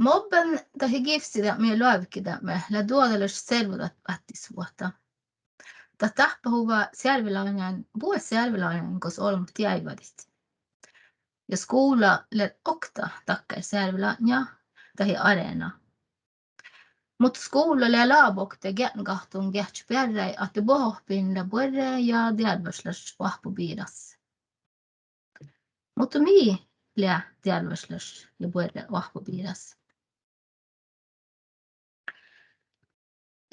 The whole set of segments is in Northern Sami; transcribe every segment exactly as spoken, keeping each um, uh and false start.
Mobben dahje givssedeapmi ja loavkideapmi lea duođalaš servodatbáttisvuohta. Dat dáhpáhuvvá searvelágain, buot searvelágain gos olbmot deaivvadit. Ja skuvla lea okta dakkár searvelátnja dahje areena. Muhto skuvla lea lábokte geatnegáhtun geahččat bearrái ahte bohot oahppin lea buorre ja dearvvašlaš oahppobiras. Muhto mii lea dearvvašlaš ja buorre oahppobiras?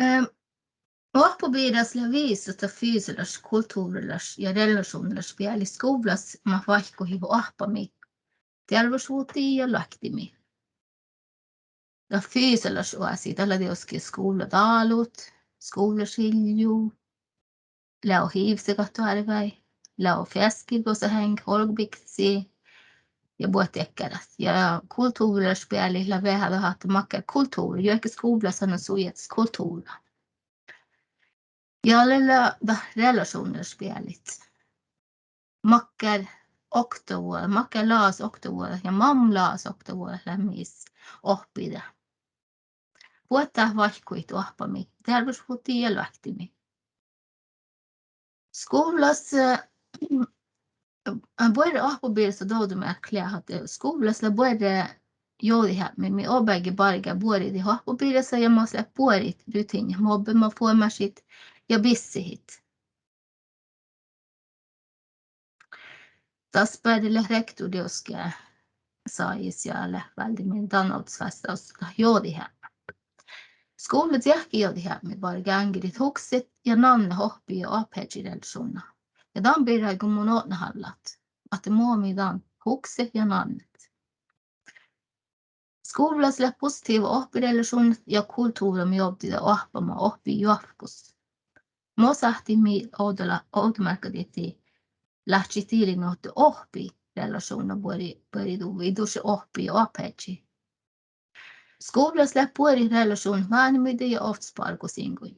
Ehm, oahppobiras lea visot dat fysalaš, kultuvvralaš ja relašuvnnalaš bealit. Skuvllas mat váikkuhit oahppamii, dearvvašvuhtii ja loaktimii. Dat fysalaš oasi, dat lea dieđusge skuvladalut, skuvlašilju, leago hivssegat doarvái, leago feaskirgosaheaŋggat, olgobiktasii ja buot dakkár. Ja kultuvvralaš bealit lea veahá dat ahte makkár kultuvra, juohke skuvllas han lea sujahis kultuvra. Ja lea, lea dat relašuvnnalaš bealit. Makkár oktavuođat, makkár lagas oktavuođat ja man lagas oktavuođat leat mis oahppiide. Buot dat váikkuhit oahppamii, dearvvašvuhtii ja loaktimii. Skuvllas, eh, buorre oahppobirasa dovdamearkka lea ahte skuvllas lea buorre jođiheapmi mii obaige bargá buoridit oahppobirasa ja mas leat buorit rutiinnat mobbema fuomášit ja bissehit. Das beare leat rektor dieđusge sajis ja leat váldit min dan ovddasvástáhusas dat jođiheapmi. Skuvlla čiehkii jođiheapmi bargá áŋgirit hukset ja nannet oahppi ja oahpaheaddji relašuvnna. Ja dan birra go mun odne allat ahte mo mii dan hukset ja nannet. Skuvllas leat positiiva oahppirelašuvnnat ja kultuvra mii ovddida oahppama oahppi juovkkus. Mo sáhttit mii ovdal-, ovdamearkka dihte láhčit dili nu ahte oahppirelašuvnna buori, buori duvvá, ii dušše oahppi ja oahpaheaddji. Skuvllas leat buorit relašuvnnat váhnemiidda ja ovttasbargosiiŋguin.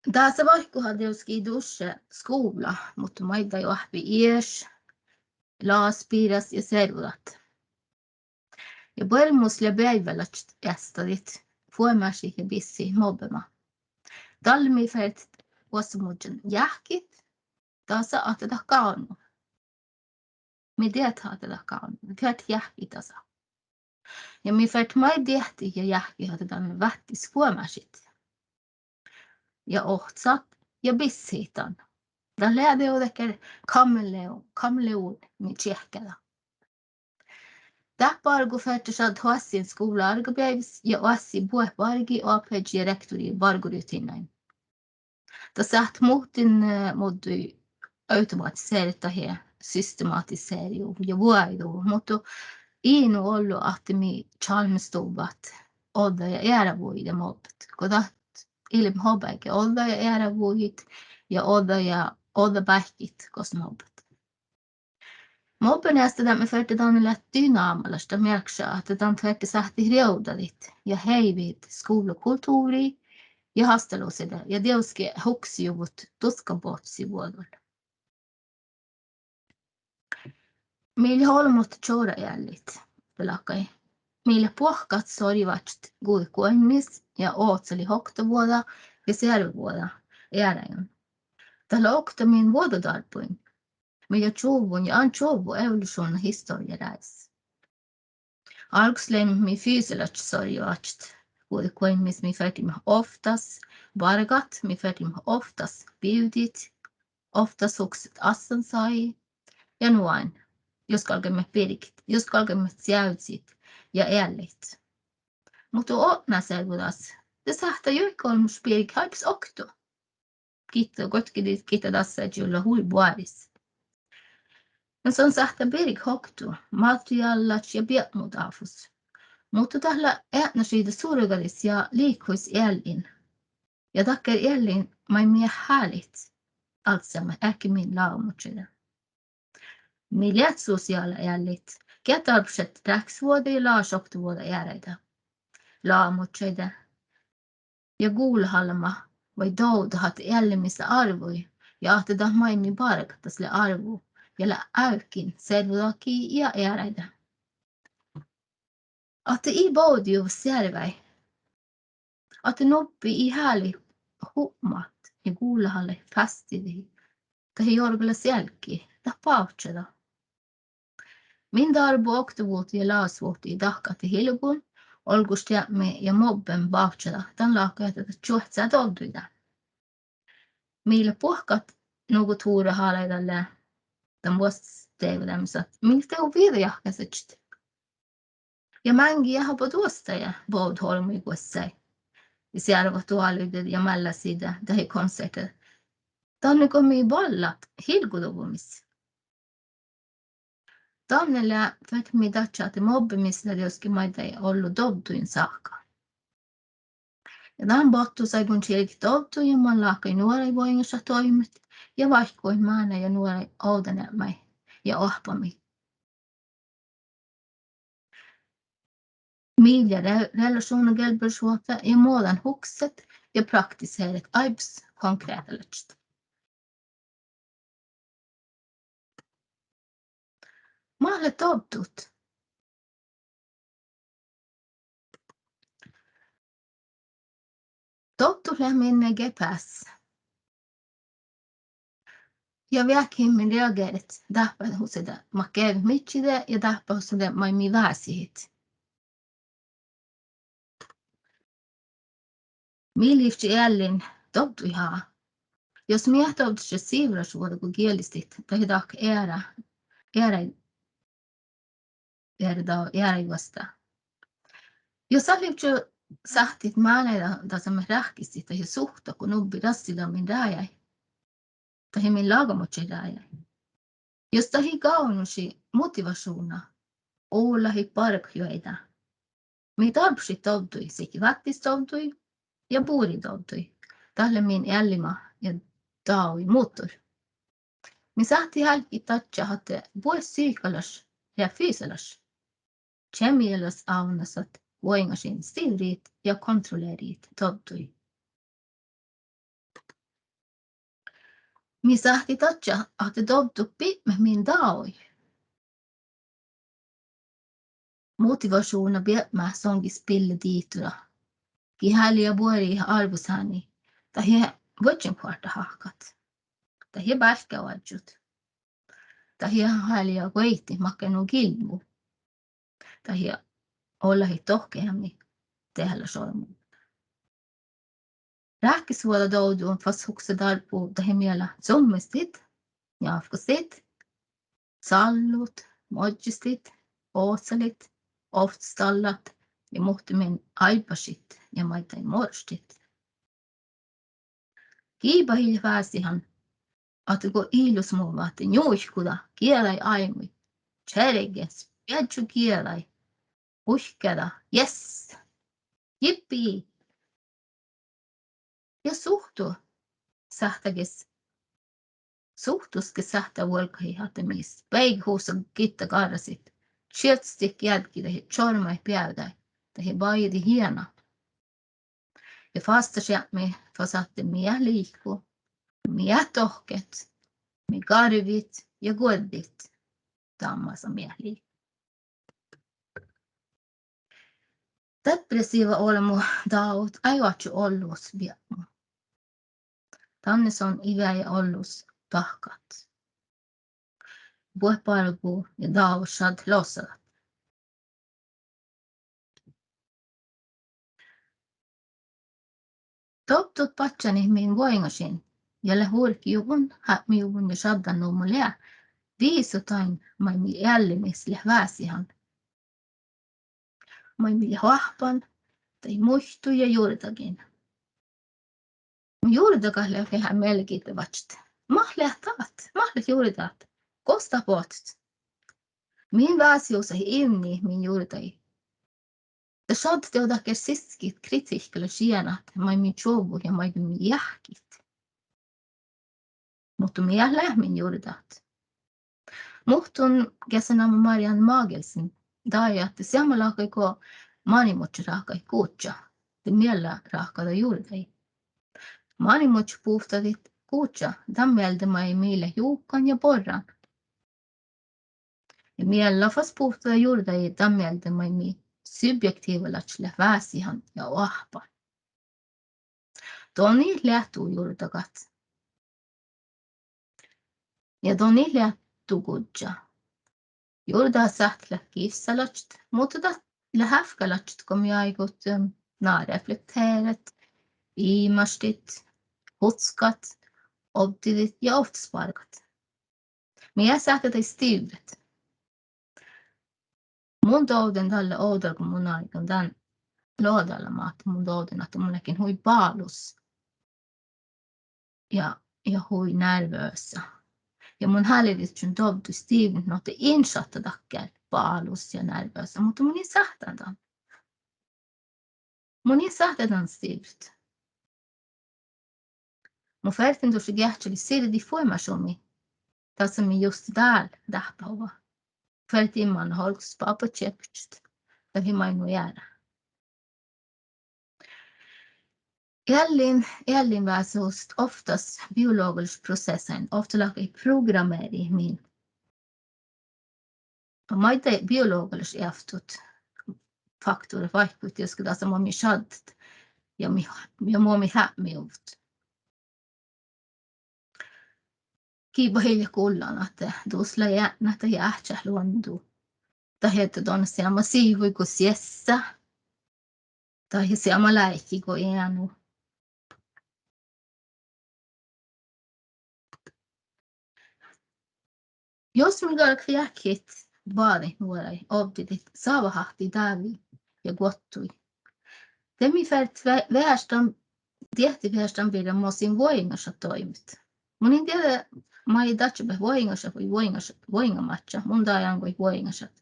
Dasa váikkuha dieđusge ii dušše skuvla, muhto maiddái oahppi ieš, lagasbiras ja servodat. Ja buoremus lea beaivválaččat eastadit fuomášit ja bissehit mobbema. Dalle mii fertet vuosttamužžan jáhkkit dasa ahte dat gávdno. Mii diehtá ahte dat gávdno, mii fertet jáhkkit dasa. Ja mii fertet maid diehtit ja jáhkkit ahte dan váttis fuomášit ja ohcat ja bissehit dan. Dat lea dieđusge kameleon, kameleon mii čiehká dan. Dát bargu fertešaddat oassin skuvlaárgabeaivvis ja oassi buot bargi oahpaheaddji ja rektori bargurutiinnain. Dat sáhttet muhtin, eh, muddui automatiseret dahje systematiseret ja vuoidut, muhto ii nu ollu ahte mii čalmmestuvvat ođđa ja eará vugiide mobbet. Go dat ii leat obaige ođđa ja eará vugiid ja ođđa ja ođđa báikkit gos mobbet. Mobbeneastadeapmi ferte dan leat dynámalaš, dat mearkkaša ahte dan ferte sáhttit rievdadit ja heivehit skuvlakultuvrii ja hástalusaide ja dieđusge huksejuvvot dutkkabohccii vuođul. Mii leat olbmot čoraeallit, de láhkai. Mii leat buohkat sorjaoaččat Guđet guoimmis ja ohcalit oktavuođa ja searvevuođa earáiguin. Dat lea okta min vuođđodarbuin, mii lea čuvvon ja ain čuvvo evolušuvnna historjjá rájes. Álggos leimmet mii fysalaččat sorjaoaččat Guđet guoimmis, mii fertiimet ovttas bargat, mii fertiimet ovttas bivdit, ovttas hukset assansagii ja nu ain. Jus galgaimet birget, jus galgaimet ceavzit ja eallit. Muhto odne servodagas de sáhttá juohke olmmoš birget áibbas okto. Gitta, goit ge dii, gitta dassážii julla hui boaris. Na son sáhttá birget okto, materiállaš ja biepmu dáfus. Muhto dat lea eatnašiidda surgadis ja lihkus eallin. Ja dakkár eallin maid mii eat hálit alccemat, eahkes min lágamužžaide. Mii leat sosiála eallit, geat dárbbašit ráhkisvuođa ja lagas oktavuođa earáide. Lágamužžaide ja gulahallama vai dovdat ahte eallimis lea árvui ja ahte dat maid mii bargat das lea árvu. ja lea ávkin servodahkii ja earáide. Ahte ii bovdejuvvo searvái. Ahte nubbi ii hálit hupmat ja gulahallat fástidit dahje jorgala sealggi, dat bávččada. Min dárbbu oktavuhtii ja lágasvuhtii dahkat ahte hilgun, olggošteapmi ja mobben bávččada dan láhkai ahte dat čuohcá dovdduide. Mii leat buohkat nugo Tóra hálaide lea dan vuosttaš dieđusge ahte mii leat dego viđajahkásaččat. Ja máŋgii eahpa duosttaide bovdet olbmuid guossái ja searvat doaluide ja mállásiide dahje konseahta. Danne go mii ballat hilguduvvomis. Danne lea fertet mii dadjat ahte mobbemis lea dieđusge maiddái ollu dovdduin sáhka. Ja dan bottus áiggun čilget dovdduid ja man láhkai nuoraid vuoiŋŋašat doibmet ja váikkuhit mánáid ja nuoraid ovdáneapmái ja oahppamiid. Mii lea re-, relašuvdnagelbbolašvuohta ja mo dan hukset ja praktiseret áibbas konkrehtalaččat. Mat leat dovddut? Dovddut leat min G P S. Ja veahkehit min reageret dáhpáhusat mat geavvet midjiide ja dáhpáhusat maid mii vásihit. Mii livččii eallin dovdduid ha. Jus mii eat dovddašat sivvolašvuođa go gielistit dahje dahkat eará, earáid, eará da-, earáid vuostá. Jus dat livčče sáhttit mánáide dasa mat ráhkistit dahje suhttat go nubbi rassidá min rájáid dahje min lágamuččaid rájáid. Jus dat ii gávdnošii motivašuvdna, olahit bargat juoidá. Mii dárbbašit dovdduid, sihke váttis dovdduid ja buriid dovdduid. Dat lea min eallima ja dáguid motor. Mii sáhttit álkit dadjat ahte buot psyhkalaš ja fysalaš, kjemiálaš ávnnasat vuoiŋŋašiin stivrejit ja kontrollerejit dovdduid. Mii sáhttit dadjat ahte dovddut biebmet min dáguid. Motivašuvdna biebmá soŋgis bille dihtoda, gii háliida buorit árvvusáni dahje vuodjin goartta háhkat dahje bálkkáoažžut dahje háliida guoitit makkár nu gilvvu dahje olahit dohkkeheami dehálaš olbmuin. Ráhkisvuođa dovddu fas hukse dárbbu dahje miella cummastit, njávkkastit, sállut, moddjastit, ohcalit, ovttastallat ja muhtumin áibbašit ja maiddái moroštit. Gii bahit leat vásihan ahte go ilus mu ahte njuikkuda, gieđai áibmui, čerge, spiedju gieđai, huikkáda, yes, jippi. Ja suhttu sáhttá ges, suhttus ges sáhttá vuolggahit ahte mis beigehuvssa gitta garrasit, čiekčastit geađggi dahje čormmaid beavdái dahje bajiidit jiena. Ja fástašeapmi fas ahte mii eat liiko, mii eat dohkket, mii garvit ja guođđit dan masa mii eat liiko. Depressiiva olbmo dáhpáhusat eai oaččo ollus biepmu. Danne son ii veaje ollus dahkat. Buot bargu ja dáhpáhusat šaddat lossagat. Dovddut badjánit min vuoiŋŋašiin ja leat vurkejuvvon, hábmejuvvon ja šaddan nu mo lea visot dain maid mii eallimis leat vásihan. Maid mii leat oahppan, dahje muittut ja jurdagiin. Mun jurdagat leat veahá miellagiddevaččat. Mat leat dat, mat leat jurdat, gos dat bohtet? Min vásihusaid ivnnii min jurdagiid. Dat šaddat dego dakkár siskit kritihkalaš jienat maid mii čuovvut ja maid mii jáhkkit. Muhto mii eat leat min jurdat. Muhtun geassenáma Marianne Magelssen dahje ahte seamma láhkai go manimuččat ráhkadit gudja, de miella ráhkada jurdagiid. Manimuččat buvttadit gudja dan mielde maid mii leat juhkan ja borran. Ja miella fas buvttii jurdaga dan mielde maid mii subjektiivvalaččat leat vásihan ja oahppan. Don it leat du jurdagat. Ja don it leat du gužža. Jurdagat sáhttet leat givssalaččat, muhto dat leat ávkkálaččat go mii áigut, eh, na reflekteret, imaštit, hutkat, ovddidit ja ovttasbargat. Mii eat sáhte daid stivret. Mun dovden dalle ovdal go mun áiggun dán logadallan máhtu, mun dovden ahte mun ledjen hui balus ja, ja hui nervøsa. Ja mun háliidivččen dovdduid stivret nu ahte in šatta dakkár balus ja nervøsa, muhto mun in sáhttán dan. Mun in sáhte dan stivret. Mun ferten dušše geahččalit sirdit fuomášumi dasa mii juste dál dáhpáhuvvá. Ferten manne olggos baba čeapččat dahje maid nu eará. Eallin, eallin vásáhusat ovttas biologalaš proseassain, ovttaláhkai programmering min. Maiddái biologalaš eavttut faktorat váikkuhit dieđusge dasa mo mii šaddet ja mii, ja mo mii hábmejuvvot. Gii ba ii leat gullan ahte dus lea eatnát dahje áhččát luondu. Dahje ahte don seamma sihvui go siessá. Dahje seamma láhki go eanu. Jus mii galgat veahkehit boađit nuoraid ovddidit sávahattii dáviid ja guottui, de mii fertet ve-, veaháš dan, diehtit veaháš dan birra mo sin vuoiŋŋašat doibmet. Mun in dieđe maid dadjabehtet vuoiŋŋašat vai vuoiŋŋaš-, vuoiŋŋamaččat, mun dajan goit vuoiŋŋašat.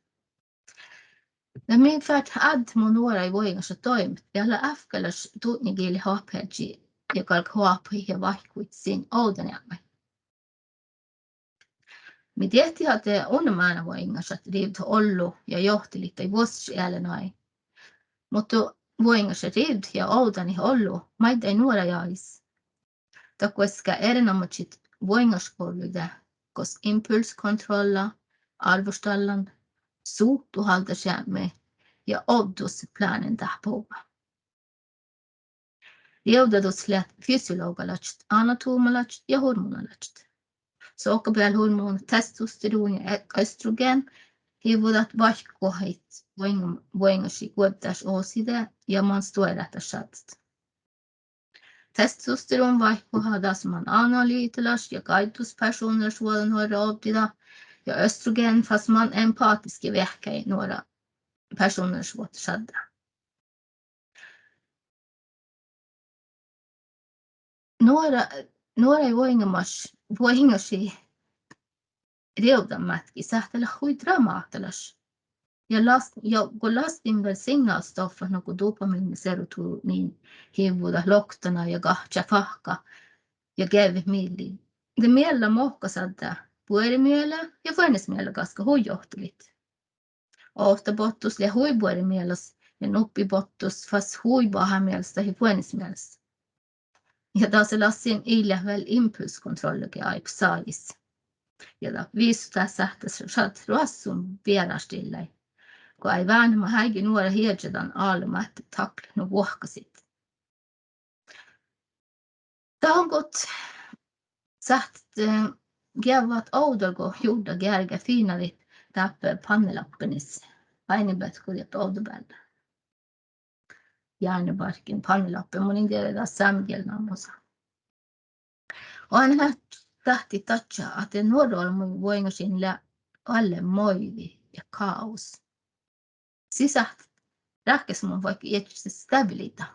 De mii fertet áddet mo nuoraid vuoiŋŋašat doibmet ja lea ávkkálaš dutnje gii leat oahpaheaddji ja galgat oahpahit ja váikkuhit sin ovdáneapmái. Mii diehtit ahte unna máná vuoiŋŋašat rivdet ollu ja johtilit daid vuosttaš eallinagii. Muhto vuoiŋŋašat rivdet ja ovdánit ollu maiddái nuoraid áigis. Dat guoská erenoamážit vuoiŋŋašguovlluide gos impulskontrolla, árvvoštallan, suhtuhaldašeapmi ja ovddusplánen dáhpáhuvvá. Rievdadus leat fysiologalaččat, anatomalaččat ja hormonalaččat. Sohkabealhormon, testosteron ja e-, østrogen hivvodat váikkuhit vuoiŋ-, vuoiŋŋašiid guovddáš oside ja man stuorát šaddet. Testosteron váikkuha das man analytalaš ja gáiddus persovnnalašvuođa nuorra ovddida, ja østrogen fas man empatiska veahkái nuorra persovnnalašvuohta šaddá. Nuora-, nuoraid vuoiŋŋamaš-, vuoiŋŋašiid rievdanmátki sáhttá leat hui dramáhtalaš. Ja las-, ja go lastin vel signálstoffa nugo dopamiin, serotoniin hivvodat loktana ja gahččá fáhkka ja geavvet miella, de miella mohká šaddá buoremiela ja fuonesmiela gaskka hui johtilit. Ovtta bottus lea hui buoremielas ja nuppi bottus fas hui bahámielas dahje fuonesmielas. Ja dasa lastin ii leat vel impulskontrollage áibbas áigis. Ja dat visot dát sáhttá šaddat roassun bearašdillaid. Go eai vánhemat áigge nuorat ieža dan álo máhte taklet nu vuohkasit. Dahje go sáhttet, eh, geavvat ovdal go jurdageargá fiinadit dáppe pannelappenis, áinebetku dieppe ovdabealde. Hjernebarken, pannelappen, mun in dieđe dát sámegielnamasa. Oaidnit sáhttit dadjat ahte nuorraolbmuid vuoiŋŋašiin lea oalle moivi ja kaos. Sii sáhttet ráhkasat mo vaikko iežaset stabilita.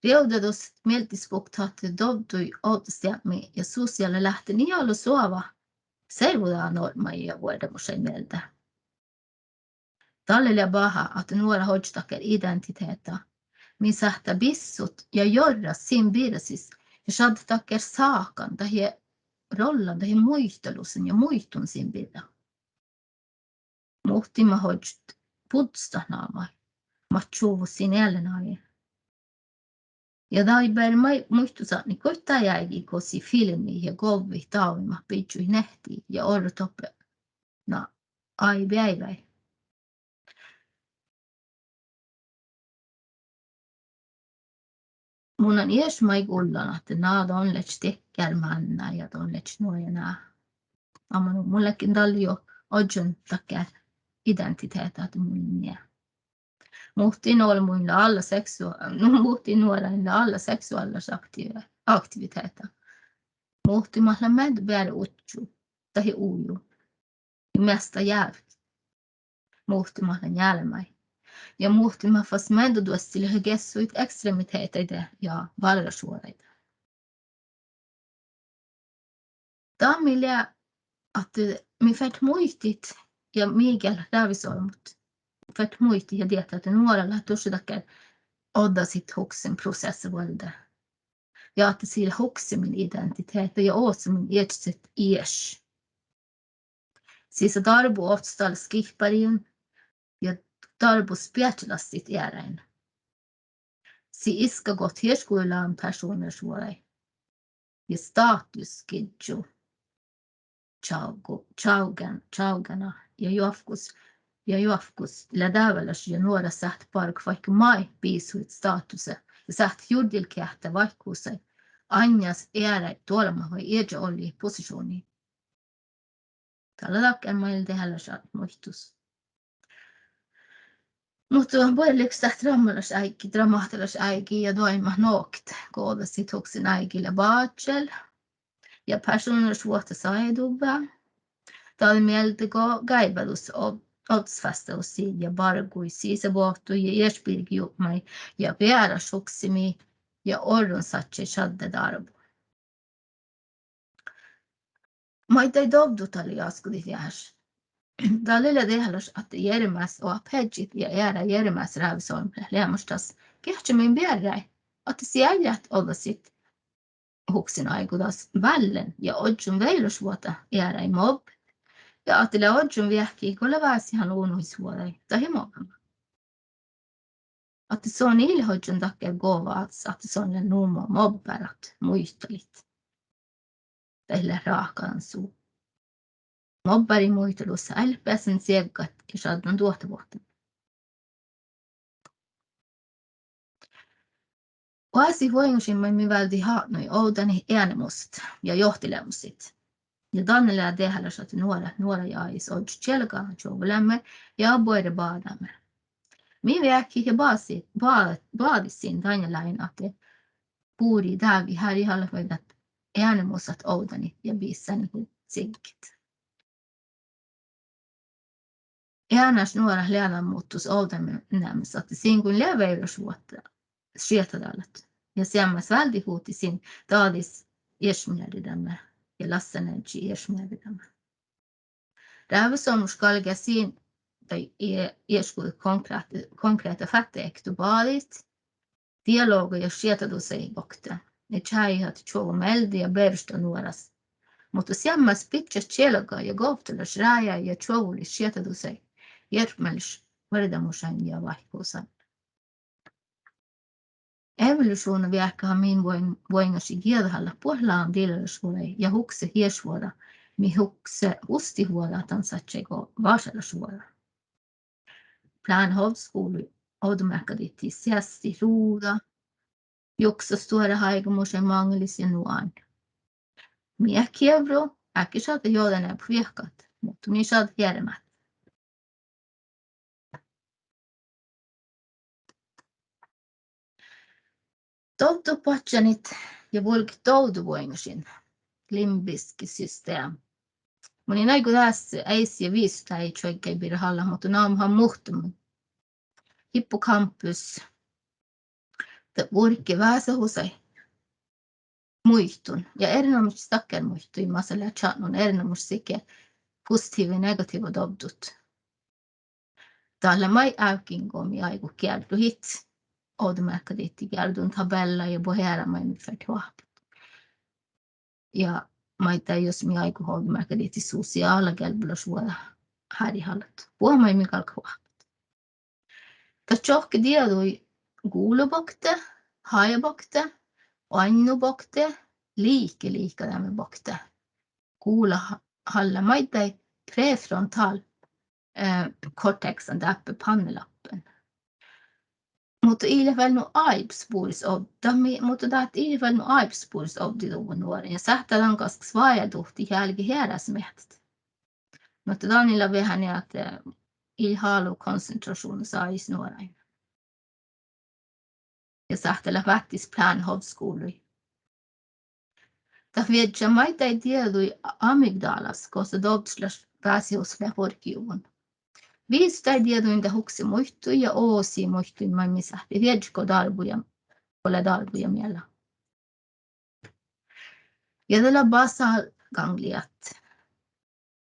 Rievdadus mielddisbukta ahte dovdduid ovdasteapmi ja sosiála láhtten ii olu soava servodaga norpmaid ja vuordámušaid mielde. Dalle lea bahá ahte nuorat ožžot dakkár identitehta, mii sáhttá bissut ja jorrat sin birrasis ja šaddat dakkár sáhkan dahje rollan dahje muitalusan ja muitun sin birra. Muhtimat ožžot buddustat namai, mat čuvvot sin eallinagii. Ja daibáre maid muitusatnit goit dáid áigi go sii filmmiid ja govvit dávimat biddjui nehtti ja orrot doppe Na, áibbas, áibbas. Mun lean ieš maid gullan ahte na don leččet dakkár mánná ja don leččet nuo ja ná. Amma nu mun ledjen dalle juo ožžon dakkár identitehta ahte mun lean nie. Muhtin olbmuin lea alla seksu-, nu, muhtin nuorain lea alla seksuállaš akti-, aktivitehta. Muhtimat leat meaddel beare udju dahje uju. Ja measta jávrrit. Muhtimat leat njálmmáid. Ja muhtimat fas meaddel duossi leat geassuid ekstremitehtide ja váralašvuođaide. Dat mii lea ahte mii fertet muitit ja mii geat leat rávisolbmot, fertet muitit ja diehttet ahte nuorat leat dušše dakkár ođđasit huksenproseassa vuolde. Ja ahte sii leat huksemin identitehta ja osamin iežaset ieš. Sisa dárbu ovttastallat skihpáriiguin ja dárbu speaččalastit earáin. Sii iskagohtet iešguđiid leamen persovnnalašvuođaid. Ja státusgižžu čavgu-, čavgán-, čavgana ja joavkkus, ja joavkkus lea dábálaš ja nuorat sáhttet bargat vaikko maid bisuhit státusa ja sáhttet jurdilgeahttá váikkuhusaid, áinnas earáid doalbmát vai ieža ollu posišuvnna. Dat lea dakkár maid lea dehálaš muittus. Muhto buorre lihkus dat drammalaš áiggi, dramáhtalaš áiggi ja doaimmat nohket go ođđasit huksen áigi lea bážžel ja persovnnalašvuohta sajiduvvá. Dat mielde go gáibádus o-, ovddasvástádus ja bargui sisabuvttui ja iešbirgejupmái ja bearašhuksemii ja orrunsadjái šaddá dárbu. Maiddái dovddut dalle jaskkodit veaháš. Dalle lea dehálaš ahte jerjemás oahpaheaddjit ja eará jerjemás rávisolbmot leat leamaš das geahččamin bearrái, ahte sii eai leat ođđasit huksen áigu das válljen ja ožžon vejolašvuođa earáid mobbet. Ja ahte lea ožžon veahkehit go lea vásihan unohisvuođaid dahje mobbema. Ahte son ii leat ožžon dakkár gova áddes, ahte son lea nu mo mobbárat muitalit. Dahje leat ráhkadan su. Mobbára muitalusa eai leat beassan cieggat ja šaddan duohtavuohta. Oasit vuoiŋŋašiin maid mii váldit atnui ovdánit eanemusat ja johtileamusaid. Ja danne lea dehálaš ahte nuorat, nuorat jagi ožžot čielgga čuovvuleame ja buorre bađđame. Mii veahkehit ja bázi-, bá-, báđisit dainna lágiin ahte buriid dávvi hárjehallat vai dat eanemusat ovdánit ja bissánit cieggat. Eanaš nuorat leat dan muttus ovdáneamis ahte singuin lea vejolašvuohta šiehtadallat. Ja seammás váldit vuhtii sin dađis iešmearrideame ja lassáneaddji iešmearrideame. Rávisolmmoš galgá sin, dahje ie-, iešguđet konkrehta, konkrehta fáttejektobáđit, dialoga ja šiehtadusai bokte. Ja čájehit ahte čuovvu mielde ja berošta nuoras. Muhto seammás bidjat čielgga ja govttalaš rájáid ja čuovvulit šiehtadusai, jerpmelaš vuordámušain ja váikkuhusain. Evolušuvnna veahkeha min vuoi-, vuoiŋŋašiid gieđahallat buot lágan dilálašvuođaid ja hukset iešvuođa, mii hukset hustitvuođa dan sadjái go vášálašvuođa. Plánet ovddaskuvlui ovdamearkka dihte seastit ruđa, jukset stuorát áigomušaid maŋŋelis ja nu ain. Mii eat gievru, eat ge šaddat jođáneabbot viehkat, muhto mii šaddat jerjemát. Dovddut badjánit ja vulggit dovdduvuoiŋŋašiin, limbiske system. Mun in áiggo dás eis ja visot dáid čuoggái birra hallat, muhto namuhan muhtumin. Hippokampus, dat vulge vásáhusaid muittuin ja erenoamážit dakkár muittuin masa lea čatnon erenoamáš sihke positiiva, negatiiva dovddut. Dat lea maid ávkin go mii áigut geardduhit ovdamearkka dihte geardduin tabella ja buot eará maid mii fertet oahppat. Ja maiddái jus mii áigut ovdamearkka dihte sosiála gelbbolašvuođa hárjehallat, buot maid mii galgat oahppat. Dat čohkke dieđuid gula bokte, haja bokte, oainnu bokte, lihke lihkadeame bokte. Gula ha-, hallá maiddái prefrontal, eh, cortexan dáppe pannelappen. Muhto ii leat vel nu áibbas bures ov-, dat mii, muhto dat ii leat vel nu áibbas bures ovddiduvvon nuorain. Ja sáhttá dan gaskkas vajálduhtit álgit eará smiehttat. Muhto dan ii leat veahá nie ahte, eh, ii hálu konsentrašuvdna sajis nuorain. Ja sáhttá leat váttis plánet ovdskuvlui. Dat viežžá maiddái dieđuid amygdalas, gosa dovddolaš vásihus lea vuorkejuvvon. Visot daid dieđuin dat huksii muittuin ja oasii muittuin maid mii sáhttit viežžat go dárbujit, go lea dárbujit miella. Ja dat lea basal gangliat.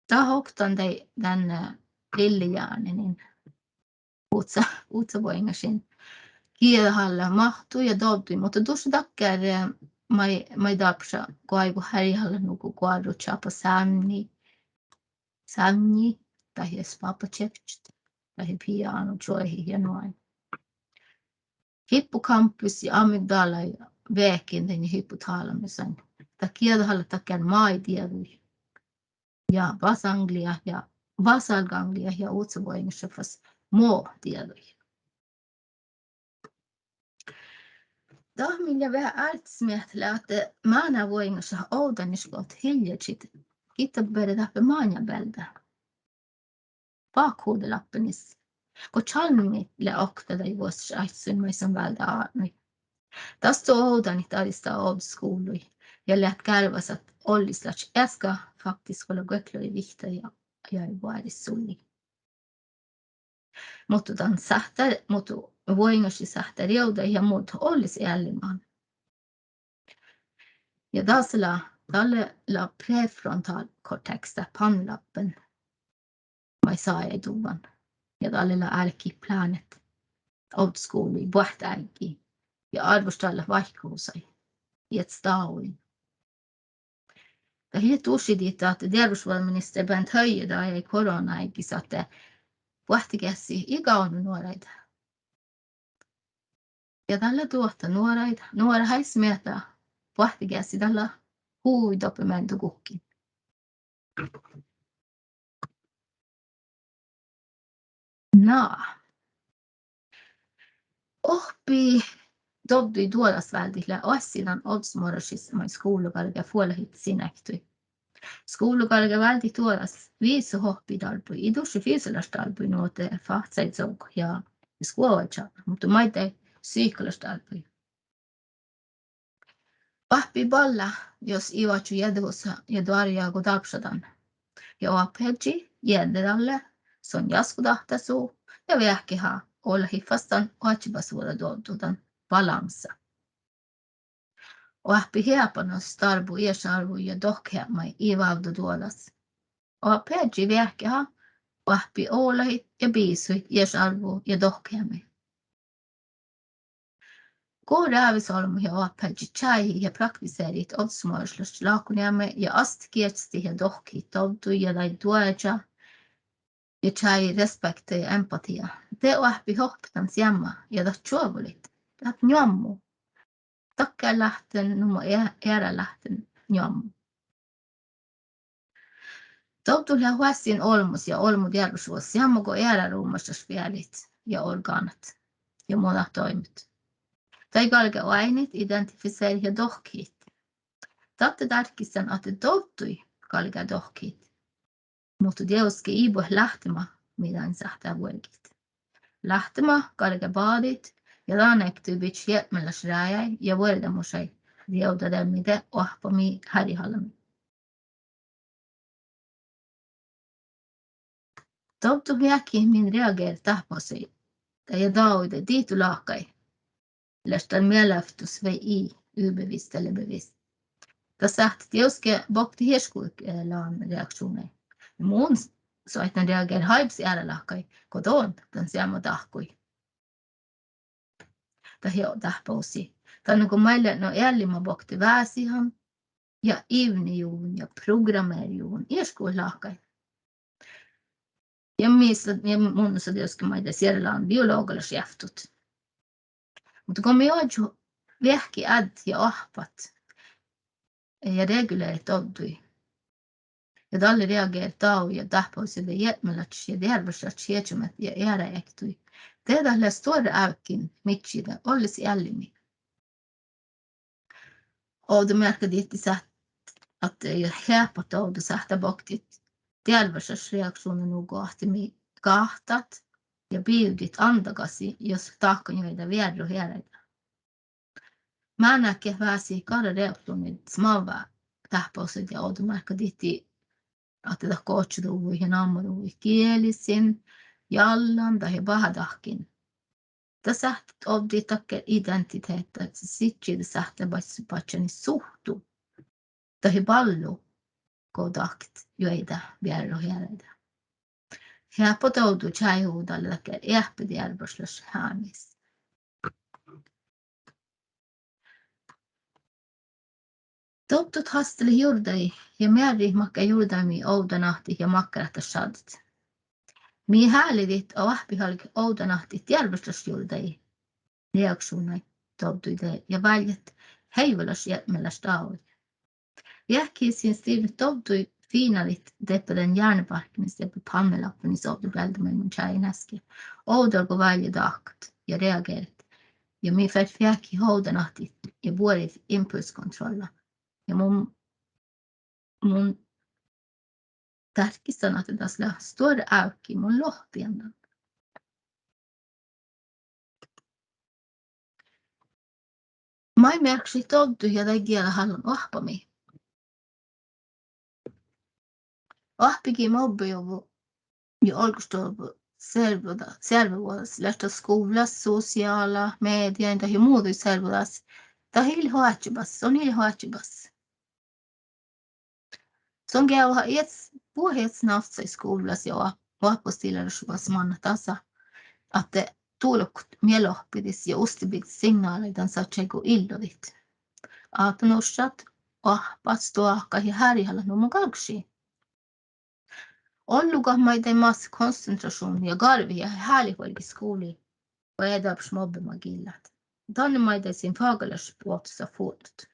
Dat oktan daid dan, eh, lillehjernenin. Uhca, uhcavuoiŋŋašin. Gieđahallat máhtui ja dovddui, muhto dušše dakkár, eh, maid, maid dárbbaša goaivut hárjehallat nugo goarrut, čáppa sávnni, sávnni, dahje spábbačevččat, dahje piano, čuohit ja nu ain. Hippokampus ja amygdala ja vehken dainna hypotalamusain. Dat gieđahallat dakkár maid dieđuid. Ja basal gangliat ja, basal gangliat ja uhcavuoiŋŋaša fas mo dieđuid. Dat mii lea veahá ártet smiehttat lea ahte mánávuoiŋŋašat ovdánišgohtet hiljačit gitta bere dáppe máŋabealde. Bakhuvdelappenis. Go čalmmit lea okta daid vuosttaš áiccuin maid son váldá atnui. Dasto ovdánit dađistaga ovdskuvlui ja leat gárvvasat ollislaččat easka faktiskt vuola guoktelogivihtta ja, ja vuoris sulli. Muhto dan sáhttá, muhto vuoiŋŋašit sáhttá rievdadit ja muđat ollis ealliman. Ja dasa lea, dalle lea prefrontal cortex, dat pannelappen, maid sajai duvvon. Ja dalle lea álkit plánet ovdskuvlui, boahtteáiggi ja árvvoštallat váikkuhusaid, iežas dáguin. Dat ii leat dušše dihte ahte dearvvašvuođaminister Bent Høie dajai koronaáiggis ahte boahtti geassi ii gávdno nuoraide. Ja dat lea duohta nuoraid, nuorat eai smiehtá boahtti geassi, dat lea hui doppe mealde guhkkin. Na. Oahppi dovdduid duođasváldit lea oassi dan ovddasmorrašis maid skuvlagalgá fuolahit sin ektui. Skuvlagalgá váldit duođas visot oahppi dálvvuid, ii dušše fysalaš dálvvuid, nu ahte fáhccaid sovgot ja, ja skoađaid, muhto maiddái psihkalaš dálvvuid. Oahppi ballá jos ii oaččo jeđđehusa ja doarjá go dárbbaša dan. Ja oahpaheaddji jeđđe dalle son jaskkodahttásu ja veahkeha olahit fas dan oadjebasvuođa dovddu, dan balansa. Oahppi heapanas dárbbu iešárvvu ja dohkkeheapmái ii vávddo duođas. Oahpaheaddji veahkeha oahppi olahit ja bisuhit iešárvvu ja dohkkeheami. Go rávisolbmot ja oahpaheaddjit čájehit ja praktiserehit ovddasmorrašlaš láhkoneami ja astet geahčastit ja dohkkehit dovdduid ja daid duohta ja čájehit respekta ja empatiija, de oahppit ohppet dan seamma ja dat čuovvulit, dat njoammu. Dakkár láhtten nugo e-, eará láhtten njoammu. Dovddut leat oassin olbmos ja olbmo dearvvašvuođas seamma go eará rumašlaš bealit ja orgánat ja mo dat doibmet. Daid galgá oaidnit, identifiseret ja dohkkehit. Datte dárkkis dan ahte dovdduid galgá dohkkehit. Muhto dieđusge ii buot láhttima mii dan sáhttá vuolgit. Láhttima galgá bádit ja dan ektui bidjat hiepmelaš rájáid ja vuordámušaid rievdademiide oahppamii hárjehallamii. Dovddut veahkehit min reageret dáhpáhusii ja dáiguide dihtoláhkai, leaš dal mielávttus vai ii, ubevisst eller bevisst. Dat sáhttet dieđusge boktit iešguđet, eh, lágan reakšuvnnaid. Mun soaitán reageret áibbas earáláhkai go don dan seamma dahkkui. Dat lea dáhpáhusii. Dan nugo maid leat nu eallima bokte vásihan ja ivnnejuvvon ja programmerejuvvon iešguđetláhkai. Ja mis, ja mun son dieđusge maiddái sierralágan biologalaš eavttut. Muhto go mii oažžut veahkehit ja oahppat ja reguleret dovdduid, Ja dalle reageret dál ja dáhpáhusat daid jietnolaččaid ja dearvvašlaččaid iežamet ja earáid ektui. De dat lea stuorra ávkin midjiide olles eallimii. Ovdamearkka dihte sáht-, ahte ja heahpat dovdu sáhttá boktit dearvvašlaš reakšuvnna nugo ahte mii gáhtat ja bivdit ándagasi jus dahkan juoidá vearrut earáide. Mánát geat vásihat garra reakšuvnnaid smávva dáhpáhusaid ja ovdamearkka dihte ahte dat gohčoduvvui ja nammuduvvui gielisin, jallan dahje bahádahkkin. Dat sáhttet ovddit dakkár identitehta, sidjiide sáhttá badj-, badjánit suhttu dahje ballu go dahkat juoidá vearrut earáide. Heahpat dovdu čájehuvvá dalle dakkár eahppi dearvvašlaš hámis. Dovddut hástalit jurdagiid ja mearrit makkár jurdagiid mii ovdánahttit ja makkárat dat šaddet. Mii háliidit oahppihalget ovdánahttit dearvvašlaš jurdagiid, reakšuvnnaid dovdduide ja válljet heivvolaš jietnolaš dávai. Veahkehit sin stivret dovdduid fiinalit dieppe dan hjärnbarkenis dieppe pannelappanis ovdabealde maid mun čájehit easka. Ovdal go válljet dahkat ja reageret. Ja mii fertet veahkehit ovdánahttit ja buorit impulskontrolla. Ja mun, mun dárkkistan ahte das lea stuorra ávki, mun lohpidan dan. Maid mearkkašit dovdduid ja daid gieđahallan oahppamii? Oahppigii mobbejuvvo ja olggoštovddo searvvuda-, searvevuođas, leat dat skuvllas, sosiála mediain dahje muđui searvvuođas. Dat ii leat oadjebas, son ii leat oadjebas. Son geavaha iežas, buot iežas návccaid skuvllas ja oa-, oahppostilalašvuođas mannat dasa, ahte duolkot mieloahppidis ja ustibiddis signálaid dan sadjái go illodit. Átanurssat, oahppat, stoahkat ja hárjehallat nu mo galggašii. Ollu gal maiddái masa konsentrašuvnna ja garvvi ja hálit vuolgit skuvlii, go eai dárbbaš mobbema gillát. Danne maiddái sin fágalaš bohtosa fuodnut.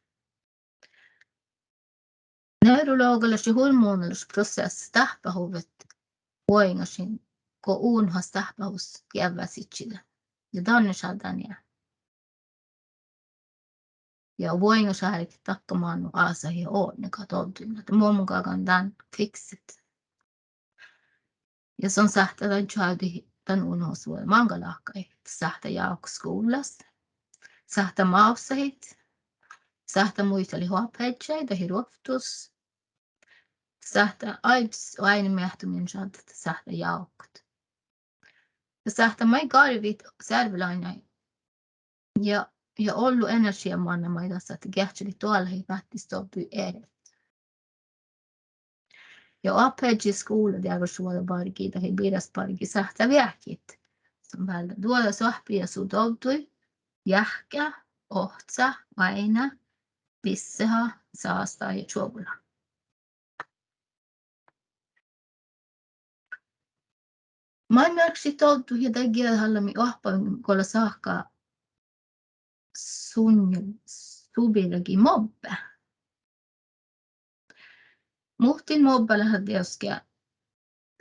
Nevrologalaš ja hormonalaš proseassa dáhpáhuvvet vuoigŋašiin go unohas dáhpáhus geavvá sidjiide. Ja danne šaddá nie. Ja vuoigŋašárget dakka mánnu ásahit ja odne gal dovdduin ahte mo mun galgan dán fikset. Ja son sáhttá dan čoavdit dan unohusvuođa máŋga láhkai. Sáhttá jávkat skuvllas, sáhttá mávssahit, sáhttá muitalit oahpaheaddjái dahje ruovttus, sáhttá áibbas oaidnemeahttumi šaddat, sáhttá jávkat. Ja sáhttá maid garvit searvelainnái ja, ja ollu energiija manne maid dasa ahte geahččalit doalahit váttisdovdduid eret. Ja oahpaheaddji, skuvla, dearvvašvuođabargi dahje birasbargi sáhttá veahkehit. Son váldá duođasoahppi ja su dovdduid, jáhkká, ohcá, oaidná, bisseha, sastá ja čuovvula. Maid mearkkašit dovddut ja daid gieđahallamii oahppamin go lea sáhka sunnje-, subjektivt mobbe. Muhtin mobba lea dieđusge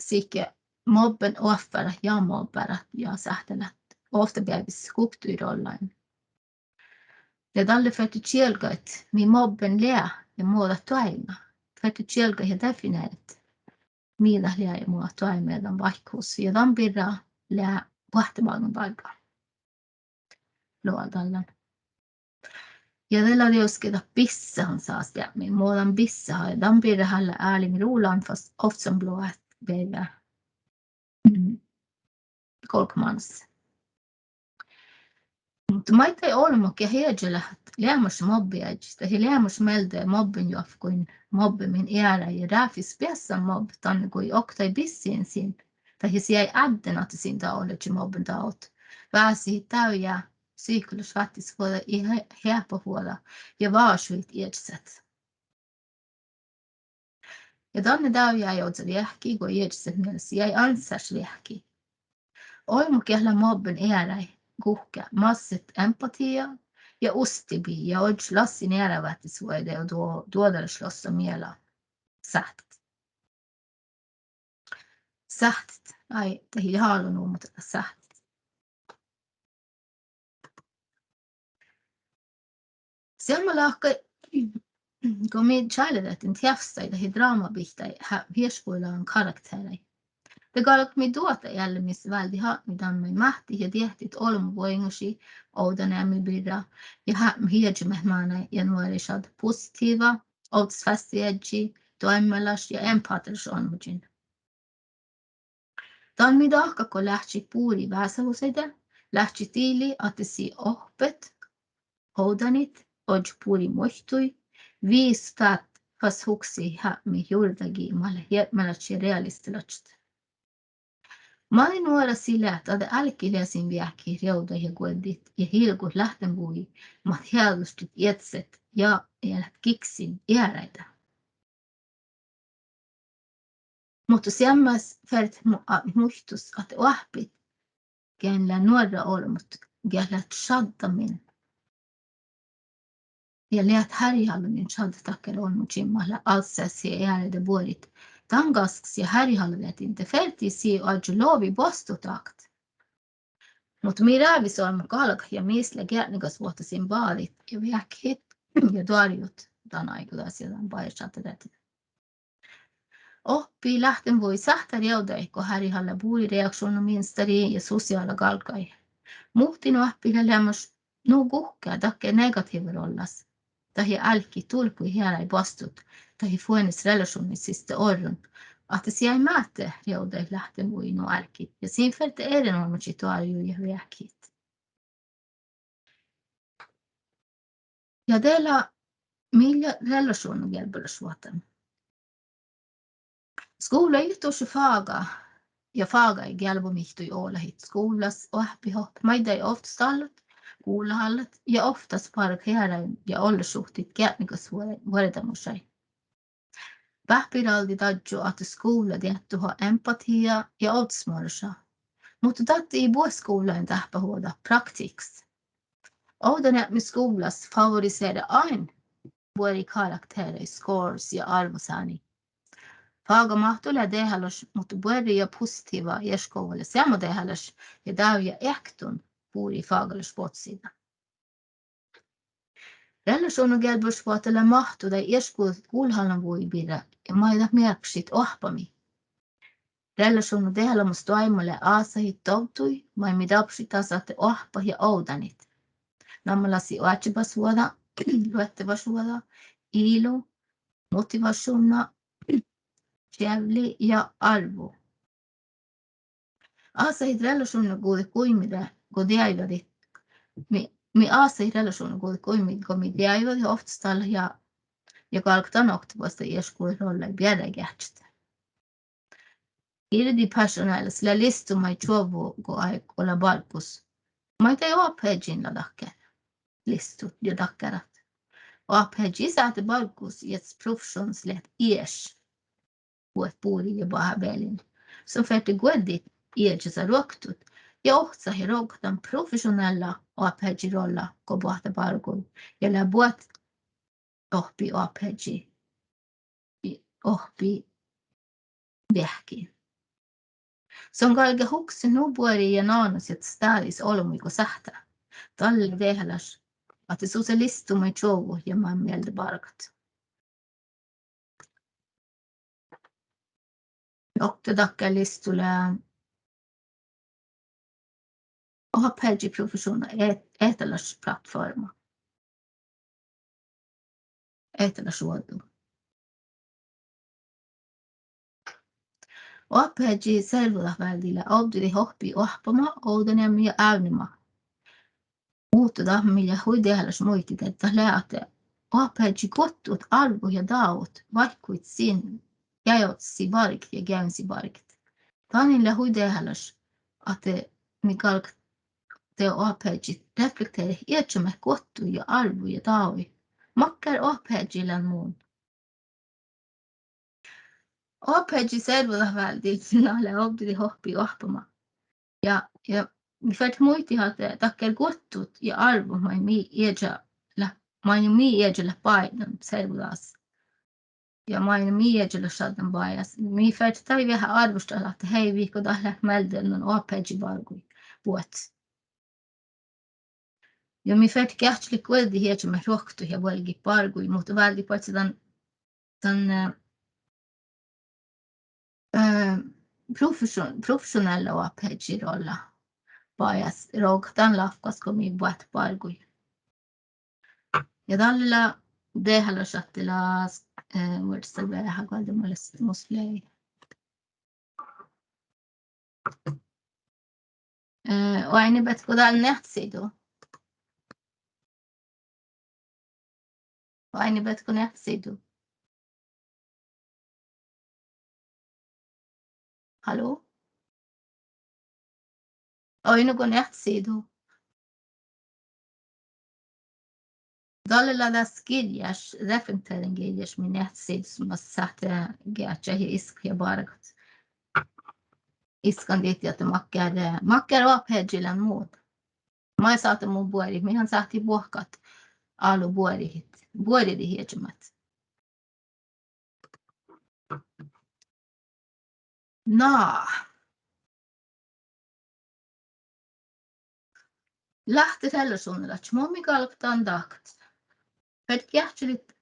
sihke mobben oahparat ja mobbarat ja sáhttá leat ovtta beaivvis guokte rollain. Ja dalle ferte čielggašit mii mobben lea ja mo dat doaibmá. Ferte čielggašit ja defineeret mii dat lea ja mo dat doaibmá dan váikkuhussii. Ja dan birra lea boahttemáŋŋa bargga. Loadallan. Ja de lea dieđusge dat bissehan sastá mii, mo dan bisseha, ja dan birra hálle áliŋgit rulan fas ovccinuppelot beaivve, mm, golgga mánumis. Muhto maiddái olbmot geat ieža leat leamaš mobbejeaddjit dahje leamaš mielde mobbenjoavkkuin, mobbemin earáid ja ráfis beassan mobbet danne go ii oktage bissihin sin, dahje sii eai ádden ahte sin dávdnadje mobben dávdnat. Vásihit dávjá psihkalaš váttisvuođa ii he-, heahpatvuođa ja vášuhit iežaset. Ja danne dávjá eai oza veahki go iežaset mielas ii eai anssáš veahki. Olbmot geat leat mobben earáid guhká masset empatiija ja ustibi ja ožžot lassin eará váttisvuođaide ja duo-, duođalaš lossa miela sáhttet. sáhttet, ai, dahje hálo nu, muhto sáhttet. Seamma láhkai go mii čálledehtet teavsttaid dahje drámabihtáid, ha-, iešguđetlágan karaktearaid. De galgat mii duohta eallimis váldit atnui dan maid máhttit ja diehtit olbmuvuoiŋŋašiid ovdáneami birra ja hábmet iežamet mánáid ja nuoraid šaddat positiiva, ovddasvástejiežžii, doaimmalaš ja empáhtalaš olmmožin. Dan mii dahkat go láhčit buriid vásáhusaide, láhčit dili ahte sii oahppat, ovdánit, ožžot buriid muittui, visot fas huksit hábmet jurdagiid mat leat hieppmalaččat ja realistalaččat. Maid nuorat sii leat ahte álkit leat sin veahkehit rievdat ja guoddit ja hilgot láhtten vugi mat heađuštit, ietset ja, ja leat giksin earáide. Muhto seammás fertet mu-, a-, muittus ahte oahppit geain lea nuorra olbmot, geat leat šaddamin ja leat hárjehallamin šaddat dakkár olmmožin mat leat alcces ja earáide buorit. Dan gaskkas ja hárjehallat veahkkin de fertii sii oažžut logi boastut dahkat. Muhto mii rávis olbmot galgat ja mis lea geatnegasvuohta sin bađiid ja veahkehit ja doarjut dan áiggi das ja dan bajásšaddat deaivvi. Oahppi láhtten vugi sáhttá rievdadit go hárjehallá buriid reakšuvnnaminstarii ja sosiála gálggaid. Muhtin oahppit lea leamaš nu guhká dakkár negatiiva rollas dahje álkit dulkui earáid boastut dahje fuones relašuvnnaid siste orron, ahte sii eai máhte rievdadit láhtten vugi nu álkit ja sin ferte eret olmmožit doarjui ja veahkehit. Ja de lea mii relašuvnnagelbbolašvuohta. Skuvla ii leat dušše fága ja fágaid gelbmogiid olahit. Skuvllas oahppit ohcat maiddái ovttastallat, gulahallat ja ovttasbargat earáid ja ollášvuohta geatnegasvuođamušaid. Báhpiraldi dadjo ahte skuvla deattuha empatiija ja ovddasmorraša. Muhto dat ii buot skuvllain dáhpáhuđet praktihkas. Ovdáneapmi skuvllas favorisere ain buori karaktearaid, scores ja árvosániid. Fága máhttu lea dehálaš, muhto buorre ja positiiva iešguđet lea seamma dehálaš ja dávjá ektun buriid fágalaš bohccosiidda. Relašuvnnagelbbolašvuohta lea máhttu daid iešguđet gulahallanvugi birra ja maid dat mearkkašit oahppamii. Relašuvnna dehálaš doaimma lea ásahit dovdduid maid mii dárbbašit das ahte oahppat ja ovdánit. Namalassii oadjebasvuođa, luottamusvuođa, ilu, motivašuvnna, čeavlli ja árvvu. Ásahit relašuvnnaguđet guimmiide go deaivvadit, mii, mii ásahit relašuvnnaguđet guimmiide go mii deaivvadit ovttastallat ja, ja galgat dan oktavuosttaš iešguđet rollaid bearráid geahččat. Girdipersovnnalis lea listu maid čuovvu go áiggut lea barggus. Maiddái oahpaheaddjin lea dakkár listut ja dakkárat. Oahpaheaddji sáhttá barggus iežas profešuvnnas leat ieš buot buriid ja bahá bealin. Son ferte guoddit iežasa ruoktot ja ohcat ja roggat dan profešuvnnála oahpaheaddji rolla go boahtá bargui ja lea buot oahppi oahpaheaddji, oahppi veahkkin. Son galgá hukset nu buori ja nanosat stádis olbmuid go sáhttá. Dalle dehálaš ahte sus leat listu maid čuovvut ja maid mielde bargat. Okta dakkár listu lea oahpaheaddji profešuvnna e-, ehtalaš platforma. Ehtalaš oađu. Oahpaheaddji servodatváldit lea ovddidit oahppi oahppama, ovdáneami ja ávnnema. Muhto dat mii lea hui dehálaš muitit ahte dat lea ahte oahpaheaddji guottut árvvut ja dávut váikkuhit sin geaivvas sii barget ja geain sii barget. Danin lea hui dehálaš ahte mii galgat de oahpaheaddjit reflekterat iežamet guottuid ja árvvuid ja dáluid. Makkár oahpaheaddji lean mun? Oahpaheaddji servodatváldit na lea ovddidit oahppi oahppama. Ja, ja mii fertet muitit ahte dakkár guottut ja árvvut maid mii ieža leat, maid mii ieža leat báidnán servodagas. Ja mainna mii ieža leat šaddan bajás. Mii fertet daid veahá árvvoštallat ahte hei, viiko dat leat mielde dan oahpaheaddji bargui buot. Ja mii fertet geahččalit guovddit iežamet ruoktot ja vuolgit bargui, muhto váldit badjel dan, dan, eh, eh, profesjon-, profesjonella oahpaheaddji rolla bajás, roggat dan láhkai go mii boahtá bargui. Ja dalle lea dehálaš ahte lea, eh, vuordáseaddji veahá guolde mus lei. Eh, oaidnibetgo dál neahttasiiddu? Oaidnibetgo neahttasiiddu? Halló? Oaidnibetgo neahttasiiddu? Dalle lea dás girjjáš, reflekteren girjjáš mii neahttasiiddu, mus sáhttá geahččat ja iskat ja bargat. Iskan dihte ahte makkár, makkár oahpaheaddji lean mun. Maid sáhtán mun buorit, mii han sáhttit buohkat álo buoridit, buoridit iežamet. Na. Láhtte relašuvnnalaččat, mo mii galgat dan dahkat. Fertet geahččalit,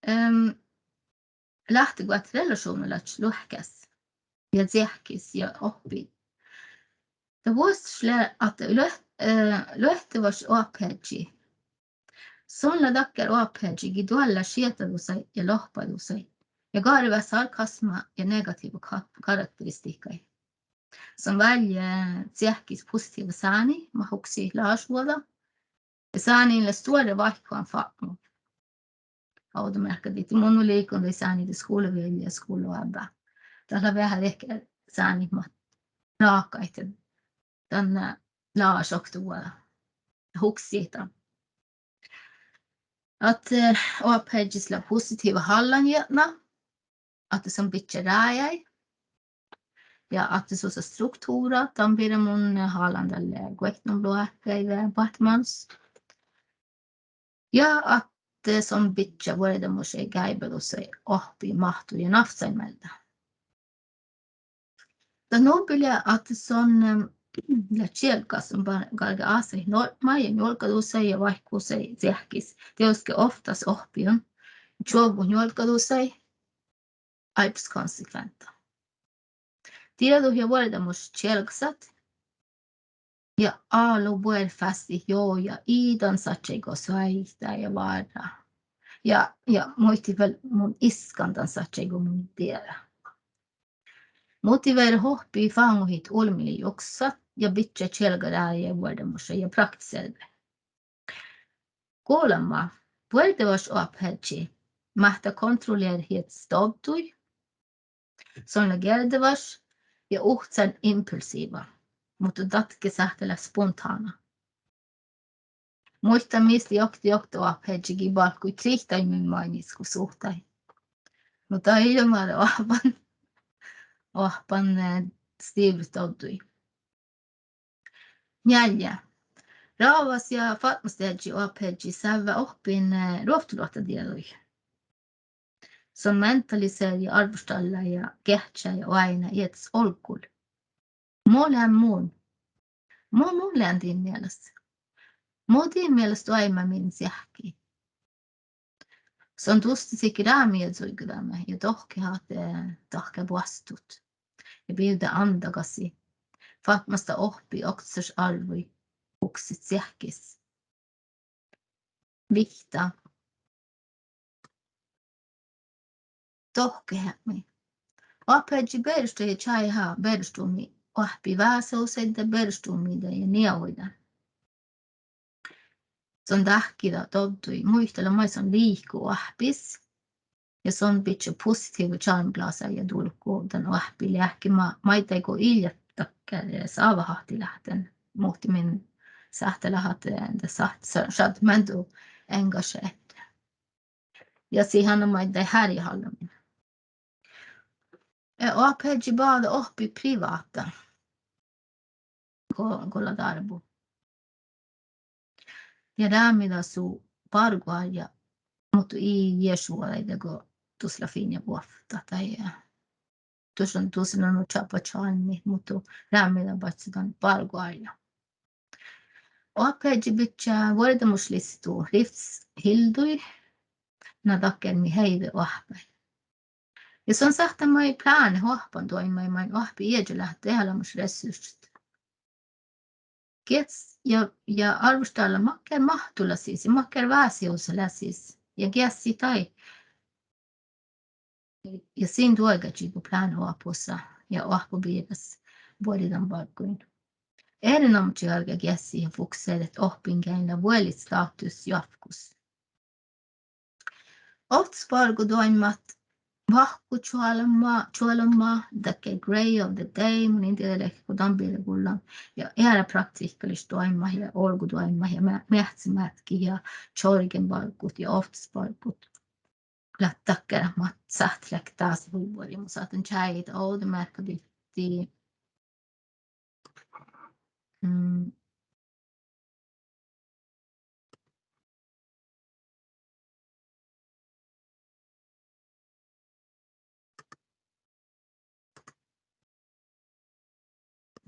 ehm, láhtte goit relašuvnnalaččat luohkás ja ceahkis ja ohppiid. Dat vuosttaš lea ahte luo-, eh, luohtevaš oahpaheaddji. Son lea dakkár oahpaheaddji gii doallá šiehtadusaid ja lohpadusaid ja garvá sarkasma ja negatiiva ka-, karakteristihkkaid. Son vállje ceahkkis positiiva sáni mat hukset lagasvuođa. Ja sániin lea stuorra váikkuhanfápmu. Ovdamearkka dihte mun nu liikon daid sániid skuvlaviellja ja skuvlaoabbá. Dat lea veahá dakkár sánit mat ráhkadit dan, eh, lagašoktavuođa. Hukset dan, ahte, eh, oahpaheaddjis lea positiiva hallanjietna, ahte son bidjá rájáid ja ahte sus lea struktuvrra. Dan birra mun hálan dalle guoktnobloahkái boahtte mánus. Ja ahte son bidjá vuordámušaid, gáibádusaid, oahppi, máhtu ja navccaid mielde. Dat nubbi lea ahte son, eh, lea čielggas, son ba-, galgá ásahiid norpmaid ja njuolggadusaid ja váikkuhusaid ceahkis. Dieđusge ovttas oahppiiguin čuovvut njuolggadusaid áibbas konsekventa. Dieđut ja vuordámušat čielgasat ja álo buoret fasttit jo ja ii dan sadjái go soaitá ja várrá. Ja, ja muitit vel mun iskan dan sadjái go mun dieđán. Motiveret oahppi fáŋohit olbmot juksat ja bidjat čielgarájai ja vuordámušaid ja praktiserret. Golbma, vuordevaš oahpaheaddji máhttá kontrolleret iežas dovdduid. Son lea gierdevaš ja uhcan impulsiiva, muhto dat ge sáhttá leat spontána. Muittán mis lei oktii oktii oahpaheaddji gii balkui kriitaiguin mainniid go suhtai. Muhto ii lean oahppan, oahppan, eh, stivret dovdduid. Njeallje. Rávás ja fatmesteaddji oahpaheaddji sávvá oahppin, eh, ruovttoluotta dieđuid. Son mentaliseret ja árvvoštallá ja geahččá ja oaidná iežas olggul. Mo lean mun. Mo mun lean din mielas. Mo din mielas doaibmá min ceahkki. Son duostá sihke rámmi ja čuiggodeami ja dohkkeha ahte dahká boastut ja bivdá ándagassii. Fatmastá oahppi oktasaš árvvuid hukset ceahkkis. Vihtta. Dohkkeheapmi. Oahpaheaddji beroštá ja čájehá beroštumi oahppi vásáhusaide, beroštumi ja niehuide. Son dáhkida dovdduid, muitala maid son liiko oahppis. Ja son bidjá positiiva čalmglása ja dulko dan oahppi leahkima maiddái go ii leat dakkár, eh, sávahahtti láhtten. Muhtumin sáhttá leat ahte, eh, dat sáhtát šaddat mielde engašeret. Ja sii han maiddái hárjehallamin. Eh, oahpaheaddji báhá oahppi priváhta go, go lea dárbu. Ja rámida su bargoárjja, muhto ii iešvuođaide go dus lea fiinna vuovttat daid, eh, dušše, dušše nu čáppa čalmmiid, muhto rámmi dan badjel dan bargoárjja. Oahpaheaddji bidjá vuordámušlistu livshildui, na dakkár mii heive oahppat. Ja son sáhttá maid plánet oahppandoaimmaid main oahppi ieža leat dehálaš resurssat. Geahččat ja, ja árvvoštallat makkár máhttu lea sis ja makkár vásihusa lea sis ja geassit daid. Ja sin duogážii go plánet oahpahusas ja oahppobiras buori dan bargguin. Erenoamážit galgá geassit ja fokuseret ohppiin geain lea vuolit státus joavkkus. Ovttasbargodoaimmat, vahkku čuolbma, čuolbma, dakkár gray of the day, mun in dieđe leahkit go dan birra gullan. Ja eará praktihkalaš doaimmat ja olgodoaimmat ja me-, meahccemátkkit ja čorgenbarggut ja ovttasbarggut. Leat dakkár mat sáhttet leat dás hui buori, mun sáhtán čájehit ovdamearkka dihte. Mm.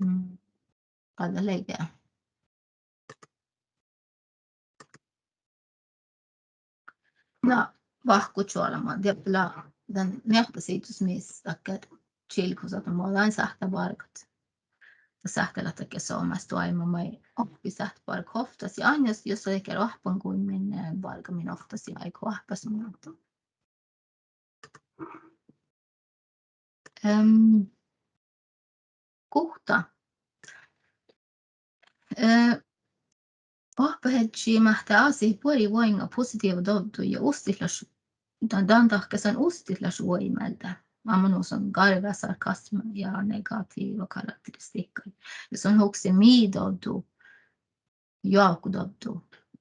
Mm. Gal dat lei ge. Na, vahkku čuolbma, diet lea dan neahpasiiddus mis dakkár čilggus ahte mo dan sáhttá bargat. Dat sáhttá leat dakkár somás doaimma maid oahppi sáhttá bargat ovttas ja ain jus dat lea dakkár oahppanguimin, eh, bargamin ovttas ja áigu oahppas muoto. Ehm, guhtta. Eh, oahpaheaddji máhttá ásahit buori vuoiŋŋa positiiva dovdduid ja ustitlaš-, dan, dan dahká son ustitlašvuogi mielde. Amma nu son garvá sarkasma ja negatiiva karakteristihkkaid. Ja son hukse mii dovddu, joavkkodovddu,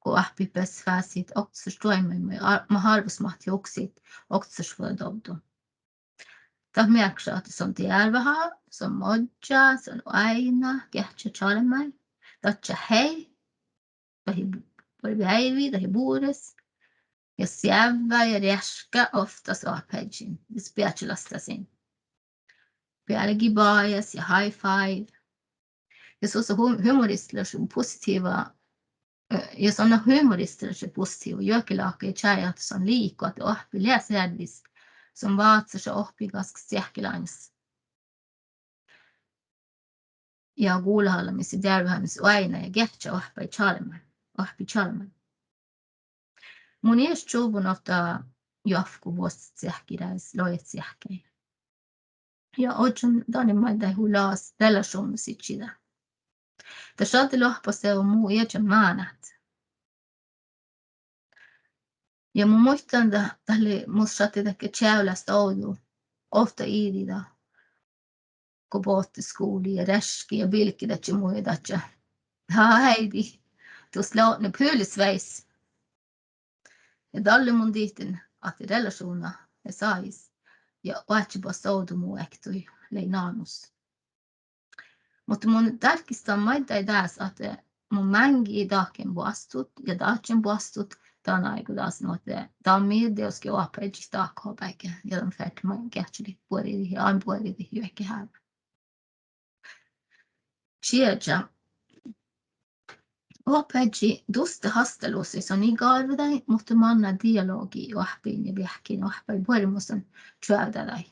go oahppit beassat fásit oktasaš doaimmain maid a-, mat árvvosmahtit hukset oktasašvuođa dovddu. Dat mearkkaša ahte son dearvvaha, son moddjá, son oaidná, geahččá čalmmáid, dadjá hei, dahje bu-, buorre veaivvi, dahje bures, ja seavvá ja reaškká ovttas oahpaheaddjin ja speaččalasttá sin. Bealgi bajás ja high five. Ja sus lea hu-, humoristalaš positiiva, eh, ja son lea humoristalaš positiiva juohke láhkai ja čájehit ahte son liiko ahte oahppi lea searvvis, son váccaša oahppi gaskkas ceahkkelánis. Ja gulahallamis ja dearvvahamis oaidná ja geahččá oahppi čalmmáid, oahppi čalmmáid. Mun ieš čuvvon ovtta joavkku vuosttaseahkki rájes lojet seahkkái. Ja ožžon danin maiddái hui lagas relašuvnna sidjiide. Dat šaddá loahpas mu iežan mánát. Ja mun muittán dat, dat lei mus šattai dakkár čeavlás dovdu ovtta iđida go bohte skuvlii ja reaškkii ja bilgii dadjá mu ja dadjá: Há, heidi, dus lea odne pules veis. Ja dalle mun dihten ahte relašuvdna lea sajis ja oadjebas dovdu mu ektui lei nanus. Muhto mun dálkistan maiddái dás ahte mun máŋgii dahken boastut ja dadjen boastut dan áigodasin, ahte dan mii dieđusge oahpaheaddjit dahkat oba ge ja dan ferte maid geahččalit buoridit ja ain buoridit juohke háve. Čieža. Oahpaheaddji duostá hastalusaid, son ii garvva daid, muhto mannat dialogi oahppiin ja veahkkin oahppaid buoremus son čuovdá daid.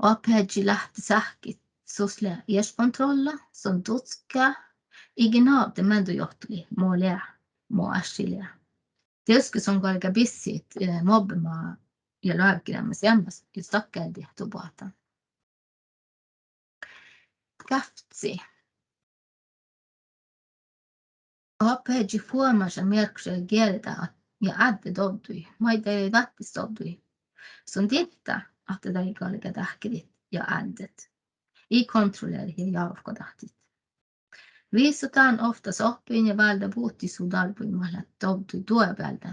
Oahpaheaddji láhtte sáhkkit, sus lea ieškontrolla, son ducká, iige navdde meaddel johtilit mo lea, mo ášši lea. Dieđusge son galgá bissehit, eh, mobbema ja loavgereamis eambbo jus dakkár diehtu boahtán. Gávcci. Oahpaheaddji fuomáša, mearkkaša ja gierdá ja ádde dovdduid, maiddái váttis dovdduid. Son diehtá ahte daid galgá dáhkadit ja áddet, ii kontrollerit ja jávkadahtit. Visot dan ovttas oahppiin ja váldá buhtit su dárbbuid mat leat dovdduid duobealde.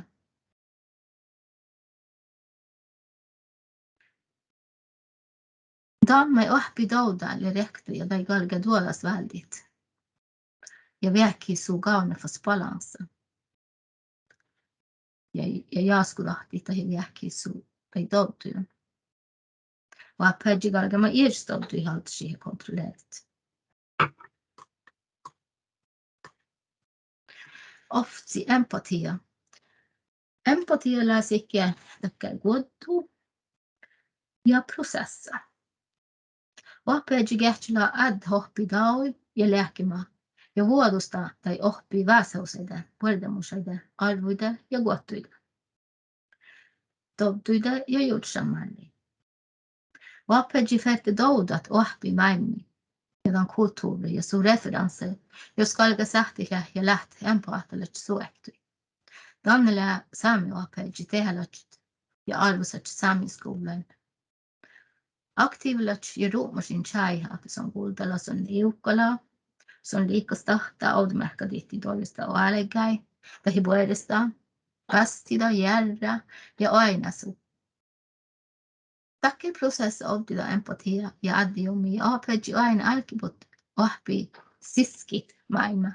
Dan maid oahppi dovdá lea riekta ja daid galgá duođas váldit. Ja veahkehit su gávdnat fas balansa. ja, ja jaskkodahttit dahje veahkehit su daid dovdduid. Oahpaheaddji galgá maid iežas dovdduid haldašit ja kontrolleret. Ovcci empatiija. Empatiija lea sihke dakkár guoddu ja proseassa. Oahpaheaddji geahččala áddet oahppi dáguid ja leahkima ja vuođđustá daid oahppi vásáhusaide, vuordámušaide, árvvuide ja guottuide, dovdduide ja jurddašanmállii. Oahpaheaddji ferte dovdat oahppi máilmmi ja dan kultuvrra ja su referansaid, jus galgá sáhttit leat ja leat empáhtalaččat suoktui. Danne lea sámi oahpaheaddji dehálaččat ja árvvosaččat sámi skuvllain. Aktiivvalaččat ja rupmašin čájehit ahte son guldala, son livkala, son liikasttá ovdamearkka dihte, doaivvesta oađegáid dahje buoreštá, vástida, jearrá ja oaidná su. Dakkár proseassa ovddida empatiija ja áddejomi ja oahpaheaddji oaidná álkibut oahppi siskit máilmmi.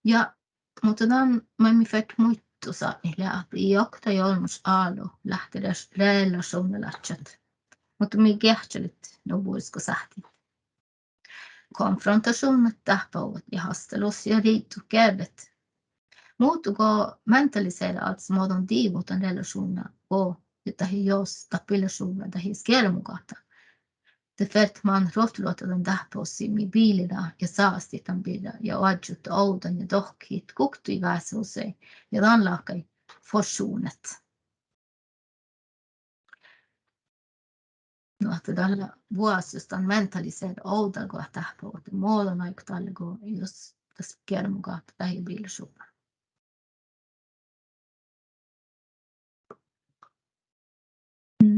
Ja, muhto dan maid mii fertet muittut atnit lea ahte ii okta gal olmmoš álo láhtte relašuvnnalaččat. Muhto mii geahččalit nu bures go sáhttit. Konfrontašuvnnat dáhpáhuvvat ja hástalus ja riiddut gearret. Muhto go mentaliseret alcces mo don divut dan relašuvnna go, ja dahje jos dat billašuvvá dahje skearvamugahttá, de fertet mannat ruovttoluotta dan dáhpáhussii mii biilirá ja sáhastit dan birra ja oažžut ovdan ja dohkkehit guokte vásáhusaid ja dan láhkai forsvunet. Nu ahte dat lea vuos jus dan mentaliseret ovdal go dáhpáhuvvat, mo don áiggut dalle go jus das skearvamugahttá dahje billašuvvá.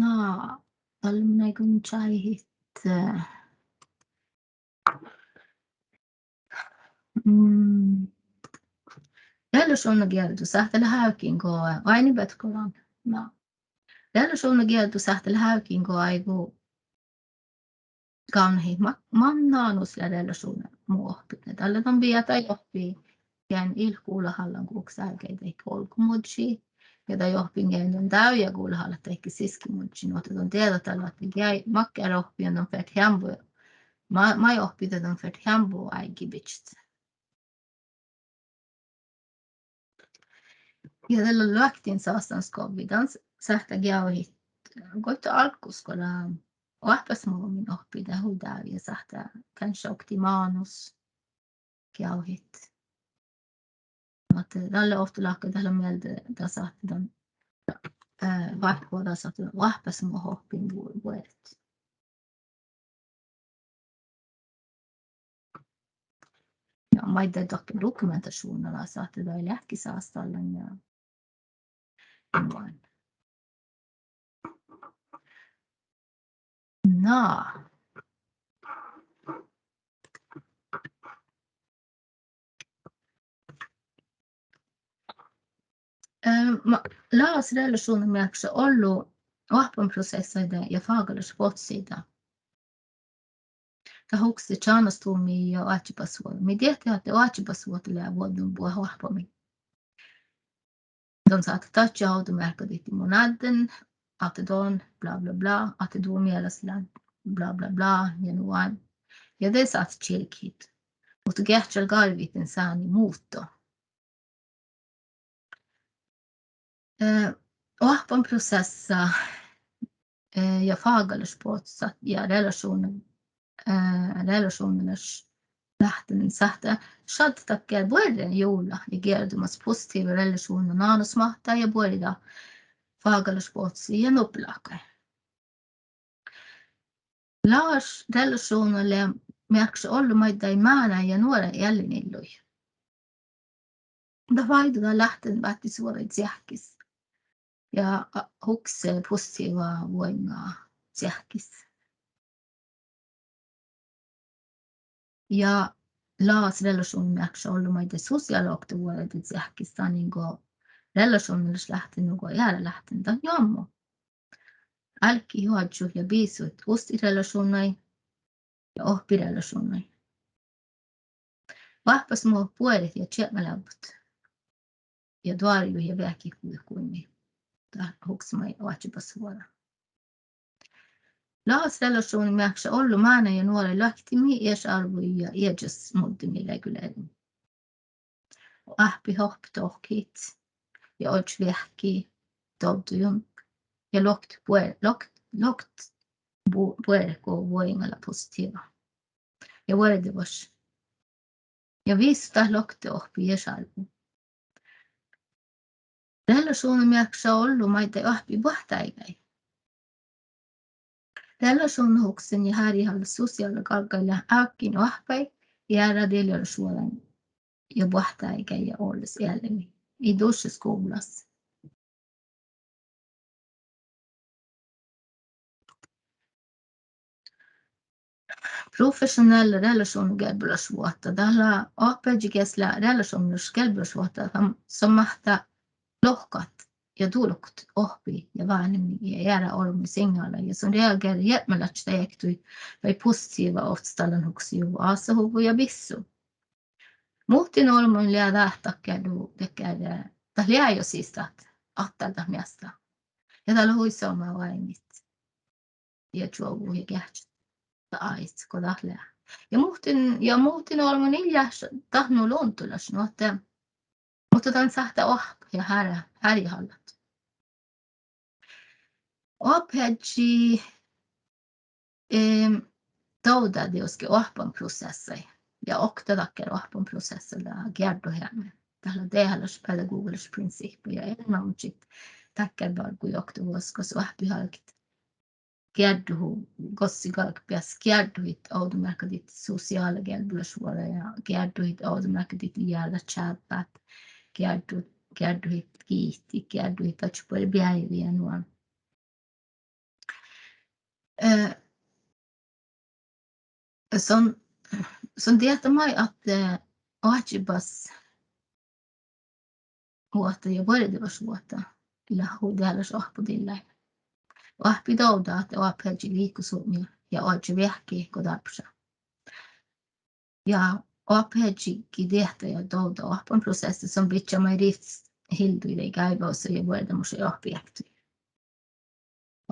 Na, dalle mun áiggun čájehit, eh, mm, relašuvnnageardu sáhttá leat hávkin go, eh, oaidnibetgoran. Na, relašuvnnageardu sáhttá leat hávkin go áigu gávnnahit ma-, man nanus lea relašuvdna mu oahppiide. Dalle don bijat daid oahppiid geain illet gulahallan guhkes áigái daid olggomužžii, ja daid oahppiid geain don dávjá gulahallat daid siskimužžii, nu ahte don dieđát dalle ahte geaid makkár oahppi don fertet eambbo, ma-, maid oahppi de don fertet eambbo áiggi bidjat. Ja dalle loaktin sástán skovvii dan s-, sáhttá geavahit goit álggus go lea oahpásmuvvamin oahppi de hui dávjá, sáhttá kanskje oktii mánus geavahit. Ahte dalle ovtta láhkai dat lea mielde das ahte don, eh, váikkuha das ahte oahpásmuvvat oahppiin bu-, buoret. Ja maiddái dakkár dokumentašuvnna das ahte daid leat sástán ja, ja, na. Eh, ma-, lagas relašuvnna mearkkaša ollu oahppanproseassaide ja fágalaš bohtosiidda. Dat hukse čánnastuvvui ja oadjebasvuođa. Mii diehttit ahte oadjebasvuohta lea vuođđun buot oahppami. Don sáhtát dadjat ovdamearkka dihte: Mun ádden ahte don, bla, bla, bla, ahte du mielas leat, bla, bla, bla, ja nu ain. Ja de sáhtát čilgehit. Muhto geahččal garvit dan sáni muhto. Eh, oahppanproseassa, eh, ja fágalaš bohtosa ja relašuvnna, eh, relašuvnnalaš láhttenin sáhttá šaddat dakkár buorre juvla ja geardumas positiiva relašuvnna nanusmahtta ja buorida fágalaš bohtosa ja nuppe láhkai. Lagas relašuvnna lea mearkkaša ollu maiddái máná ja nuora eallinillui. Dat váido dat láhttenváttisvuođaid ceahkis ja, a, hukse positiiva vuoiŋŋa ceahkis. Ja lagas relašuvnna mearkkaša ollu maiddái sosiála oktavuođaide ceahkis, danin go relašuvnnalaš láhttenii nugo eará láhttenii dan joammo. Álkit, oažžut ja bisut ustit relašuvnnaid ja oahpit relašuvnnaid. Oahpásmuvvat buoret ja čieknaleabbot. ja doarjut ja veahkehit guhkui. Dat hukse maid oadjebasvuođa. Lagas relašuvnna mearkkaša ollu mánáid ja nuoraid laktimii, iešárvui ja iežas muddemii regulermii. Oahppi hohpet dohkkehit ja ožžot veahki dovdduiguin ja loktet buor-, lokt-, loktet bu-, buoret go vuoiŋŋala positiiva ja vuordivaš. Ja visot dat lokte oahppi iešárvu. Relašuvnna mearkkaša ollu maiddái oahppi boahtteáigái. Relašuvnnahuksen ja hárjehallat sosiála galggai leat ávkin oahppái, eará dieđalašvuođain ja boahtteáigái ja olles eallimii, ii dušše skuvllas. Professionála relašuvnnagelbbolašvuohta, dat lea oahpaheaddji geas lea relašuvnna- ja gelbbolašvuohta, son, son máhttá lohkat ja dulkot oahppi ja váhnemi ja eará olbmuid, signála ja son reagera jierpmálaččat ektui vai positiiva ovttastallan huksejuvvo, ásahuvvo ja bissu. Muhtin olbmuin lea dat dakkár, dakkár, dat lea jo sis dat, attal dat measta. Ja dat lea hui somá oaidnit ja čuovvut ja geahččat, dat áibbas go dat lea. Ja muhtin, ja muhtin olbmuin ii leat dat nu luntulaš, nu ahte, muhto dan sáhttá oahppat ja hár-, hárjehallat. Oahpaheaddji, eh, dovdá dieđusge oahppanproseassaid. Ja okta dakkár oahppanproseassa lea geardduheapmi. Dat lea dehálaš pedagogalaš prinsihppa ja erenoamážit dakkár bargui oktavuođas gos oahppi galget geardduha-, gos galget beassat geardduhit ovdamearkka dihte sosiála gelbbolašvuođa ja geardduhit ovdamearkka dihte jearrat čábbát, gearddu-, geardduhit giitit, geardduhit dadjat buorre beaivi ja nu. Eh, son, son diehtá maid ahte, eh, oadjebasvuohta ja vuordivašvuohta leat hui dehálaš oahppodillái. Oahppi dovdá ahte oahpaheaddji liiko sutnje ja oažžu veahki go dárbbaša. Ja oahpaheaddji gii diehtá ja dovdá oahppanproseassa, son bidjá maid rivttes hilduide, gáibádusaide ja vuordámušaide oahppi ektui.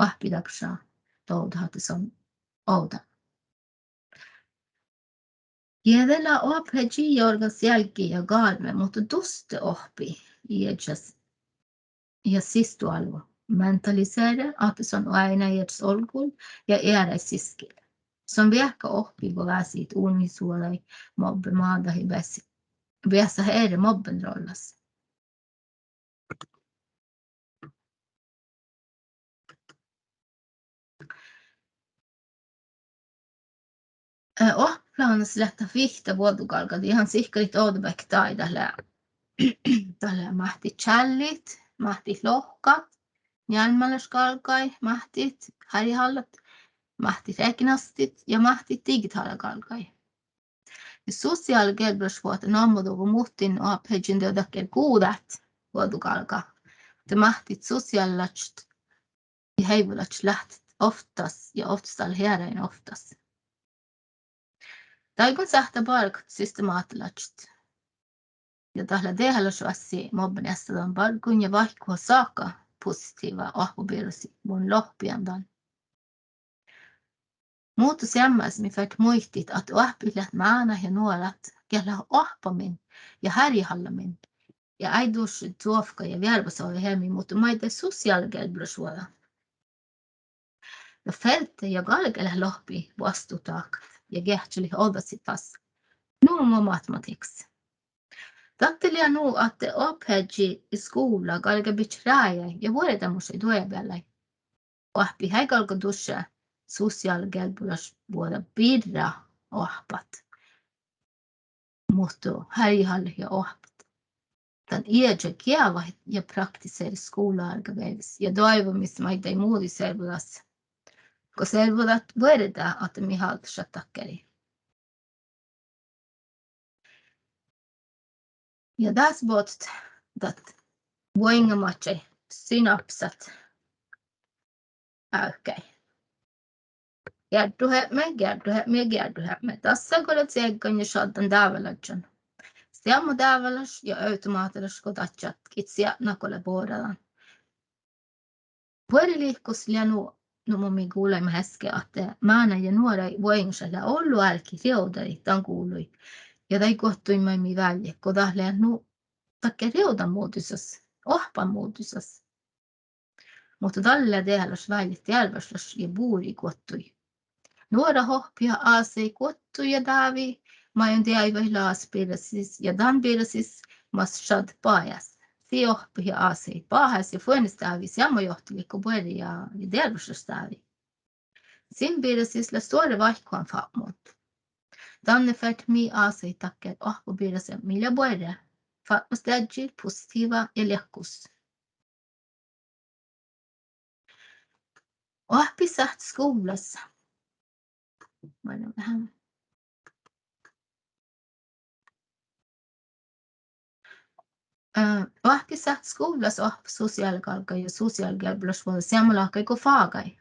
Oahppi dárbbaša dovdat ahte son ovdal. Ja de lea oahpaheaddji jorgas jealggi ja gálbme, muhto duoste oahppi iežas ja sis doalvu. Mentalisere ahte son oaidná iežas olggul ja earáid siskil. Son veahká oahppi go vásihit unihisuođaid, mobbemádahit, beas-, beassahit eret mobbenrollas. Eh, oahppoplánas leat dat vihtta vuođđogálgga, dii han sihkkarit ovdabeaikkat daid. Dat lea, dat lea máhttit čállit, máhttit lohkat, njálmmálaš gálggaid, máhttit hárjehallat, máhttit regnastit ja máhttit digitála gálggaid. Ja sosiála gelbbolašvuohta namuhuvvo muhtin oahpaheaddjin dego dakkár guđát vuođđogálgga, ahte máhttit sosiálalaččat ja heivvolaččat láhttet ovttas ja ovttastallat earáin ovttas. Dáigon sáhttá bargat systemátalaččat. Ja dat lea dehálaš oassi mobbeneastadan bargguin ja váikkuha sáhka positiiva oahppobirusi mun lohpidan dan. Muhto seammás mii fertet muitit ahte oahppit leat mánát ja nuorat geat leat oahppamin ja hárjehallamin. Ja eai dušše cuovkka ja vearbasoađuheami, muhto maiddái sosiála gelbbolašvuođa. Ja ferte ja galge leat lohpi boastut dahkat ja geahččalit ođđasit fas. Nu mo matematihkas. Dakkár lea nu ahte oahpaheaddji ja skuvla galgá bidjat rájáid ja vuordámušaid duojabeallái. Oahppit eai galgga dušše sosiála gelbbolašvuođa birra oahppat. Muhto hárjehallat ja oahppat dan ieža geavahit ja praktiseret skuvlaárgga viežas ja doaivvamis maiddái muđui servodagas. Go servodat vuordá ahte mii hálddašit dakkáriid. Ja dás bohtet dat vuoiŋŋa maid synapsat ávkái. Geardduheapmi, geardduheapmi ja geardduheapmi. Dasa go leat cieggan ja šaddan dábálažžan. Seamma dehávallaš ja automáhtalaš go dadjat gitta sietna go lea boradan. Buorre lihkus lea nu, nu mo mii gulaimet easka ahte mánáid ja nuoraid vuoiŋŋasaid lea ollu álkit rievdadit dan guvlui. Ja daid guottui maid mii válljet go dat lea nu dakkár rievdanmuđas, oahppanmuđas. Muhto dalle lea dehálaš válljet dearvvašlaš ja buriid guottui. Nuorat oahppat ásaid guottui ja dábid, maid on deaivvaid las birrasis ja dan birrasis mas šaddet bajás. Sii oahppat ja ásaid bahás ja fuones dábid seamma johtilit go buorre ja, ja dearvvašlaš dábid. Sin birrasis lea stuorra váikkuhanfápmu. Danne ferte mii ásaid dakkár oahppobirrasa mii lea buorre fápmesteaddji, positiiva ja liahkus. Oahppi sáhttet skuvllas. Maid lea veahá. Eh, oahppi sáhttet skuvllas oahppat sosiála gálggaid ja sosiála gelbbolašvuođa seamma láhkai go fágaid.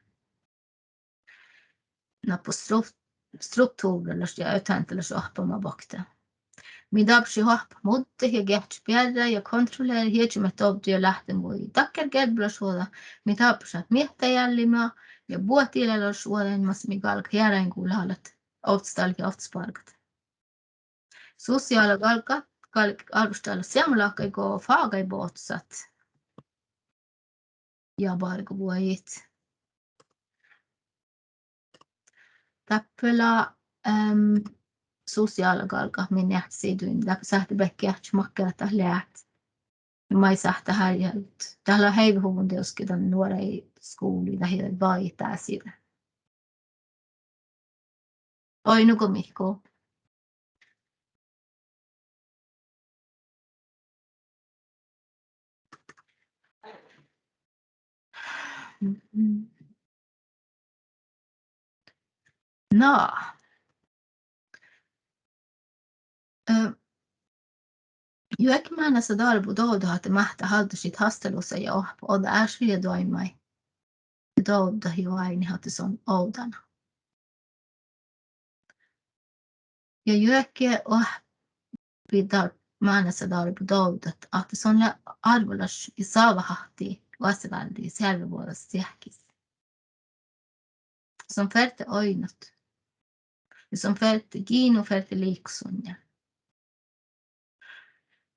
Nappo stru-, struktuvrralaš ja autentalaš oahppama bokte. Mii dárbbašit oahppat muddet ja geahččat bearrái ja kontrolleret iežamet dovddu ja láhttenvuogi. Dakkár gelbbolašvuođa mii dárbbašit miehtá eallima ja buot dieđalašvuođain mas mii galgat earáin gulahallat ovttastallat ja ovttasbargat. Sosiála gálggat, gálggat árvvoštallat seamma láhkai go fágaid bohccot ja bargovuogi. Dáppe lea, ehm, sosiála gálggat min eahtásiidduin, dáppe sáhttá beakkit geahččat makkár dat leat. Maid sáhttá hárjehaga. Dat lea heive huvvon dieđusge dan nuoraid skuvlii dahje vajit dásiide. Oidno go mihkkui. Na. Eh, juohke mánása dárbbu dovdat ahte máhttá hálddašit hástalusa ja oahppat ođđa ášši ja doaimmaid. Dovdat ja oaidnit ahte son ovdána. Ja juohke oahppi dá-, mánása dárbbu dovdat ahte son lea árvvolaš ja sávahattii oasseváldi searvevuođas seahkis. Son ferte oidnot. Ja son ferte, gii nu ferte liikosudnje.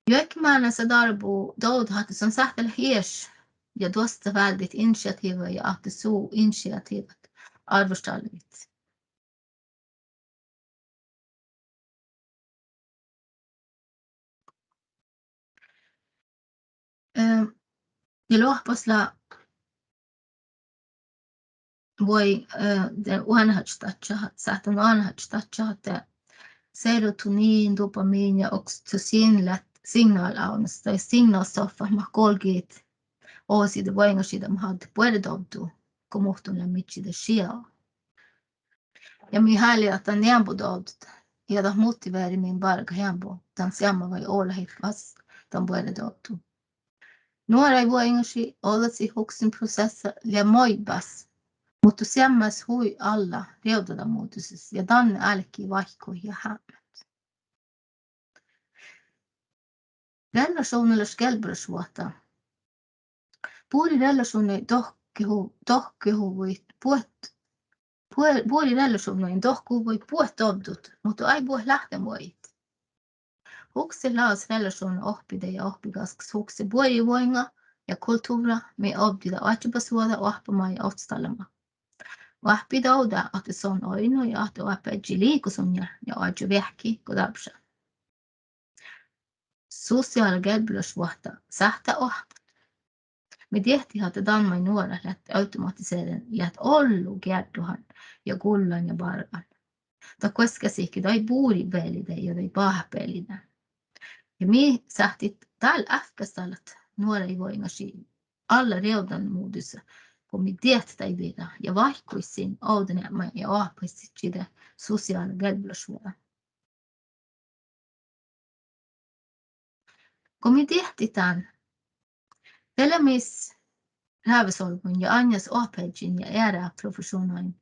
Juohke mánása dárbbu dovdat ahte son sáhttá leat ieš ja duostat váldit initiatiiva ja ahte su initiatiivat árvvoštallavit. Eh, ja loahpas lea vuoi-, eh, de oanehaččat dadjat, sáhtán oanehaččat dadjat ahte serotoniin, dopamiin ja oksytocin leat signálávdnasat, daid signálstoffaid mat golgit oasiide vuoiŋŋašiide mat addet buoredovddu go muhtun lea midjiide šiea. Ja mii háliidat dan eambbo dovdat ja dat motiverii min bargat eambbo dan seamma vai olahit fas dan buoredovddu. Nuoraid vuoiŋŋašii, ođđasihuvvon proseassa lea moibbas, muhto seammás hui alla rievdanmuđasis ja danne álki váikkuhit ja hábmet. Relašuvnnalaš gelbbolašvuohta. Buriid relašuvnnain dohkkehu-, dohkkehuvvui buot, buo-, buriid relašuvnnain dohkkehuvvui buot dovddut, muhto eai buot láhttenvuogi. Hukset lagas relašuvnna ohppide ja ohppigaskkas hukset buori vuoiŋŋa ja kultuvra mii ovddida oadjebasvuođa oahppama ja ovttastallama. Oahppi dovdá ahte son oidno ja ahte oahpaheaddji liikosudnjá ja oažžu veahki go dárbbaša. Sosiála gelbbolašvuohta sáhttá oahppat. Mii diehttit ahte dan maid nuorat leat automatiseren, leat ollu geardduhan ja gullan ja bargan. Dat guoská sihke daid buriid bealide ja daid bahát bealide. Ja mii sáhttit dál ávkkástallat nuoraid vuoiŋŋašiid alla rievdanmuđasa go mii diehtit daid birra ja váikkuhit sin ovdáneapmái ja oahpahit sidjiide sosiála gelbbolašvuođa. Go mii diehtit dán, de lea mis rávesolbmuin ja áinnas oahpaheaddjin ja eará profešuvnnain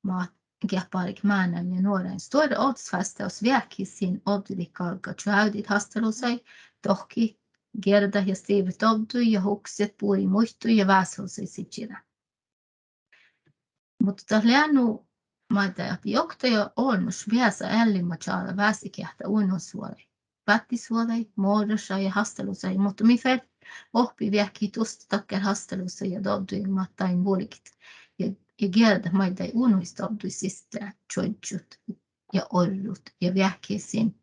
mat geat barget mánáin ja nuorain stuorra ovddasvástáhus veahkehit sin ovddidit galgá čoavdit hástalusaid, dohkkehit, gierdat ja stiivret dovdduid ja hukset burit muittuid ja vásáhusaid sidjiide. Muhto dat lea nu maiddái ahte okta ja olmmoš viesa eallima čađa vásekeahttá unnosvuođaid, váttisvuođaid, morrašaid ja hástalusaid, muhto mii fertet ohppiid veahkehit duosta dakkár hástalusaid ja dovdduid mat dain vulget. Ja, ja gierdat maiddái unnohis dovdduid siste čuožžut ja orrut ja veahkehit sin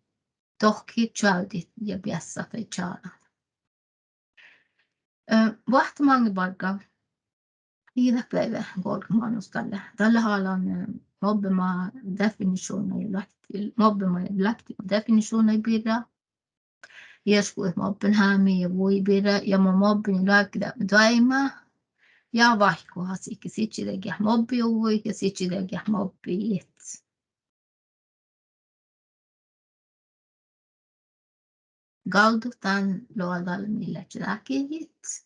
dohkkehit, čoavdit ja beassat daid čađaid. Eh, boahtá maŋŋel bargá. Ii dat beaivve golgga manus dalle. Dalle hálan, eh, mobbema definišuvnna ja loakti-, mobbema ja loaktima definišuvnnaid birra. Iešguđet mobbenhámi ja vuji birra ja mo mobben ja loavkkedeapmi doaibmá. Ja váikkuha sihke sidjiide geat mobbejuvvui ja sidjiide geat mobbejit. Gávdut dán logu dalle mii leat ráhkadit.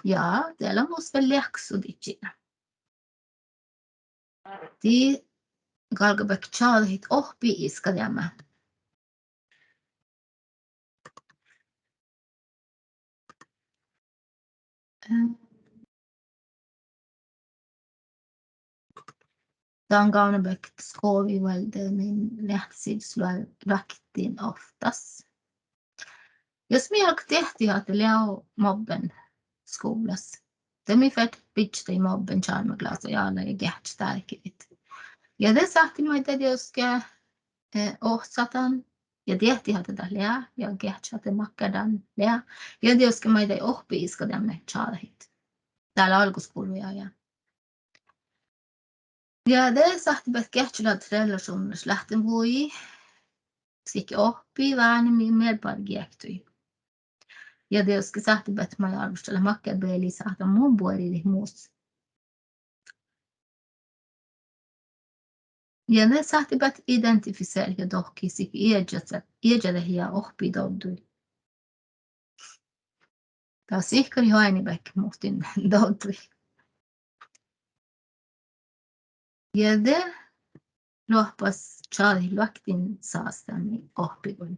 Ja de lea mus vel leahkisudit. Dii galgabehtet čađahit ohppiid iskadeami. Eh, dan gávnnabehtet skovi vuolde min leahkesiidus loa-, loaktin ovttas. Jus mii galgat diehtit ahte lea mobben skuvllas, de mii fertet bidjat daid mobben čalmmeglasa ala ja geahččat dárkidit. Ja de sáhttit maiddái dieđusge, eh, ohcat dan ja diehtit ahte dat lea ja geahččat ahte makkár dan lea. Ja dieđusge maiddái ohppiid iskadeami čađahit. Dál álgoskuvllas ja. Ja de sáhttibehtet geahččalat relašuvnnalaš láhtten vuji, sihke ohppiid, vánemiid, mii barget ektui. Ja dieđusge sáhttibehtet maid árvvoštallat makkár beali sáhtán mun buoridit mus. Ja de sáhttibehtet identifiseret ja dohkkehit sihke ieža-, iežadehe ja ohppiid dovdduid. Dat sihkkarit oaidnibehtet muhtin dovdduid. Ja de loahpas čađahit loaktin sástami ohppiiguin.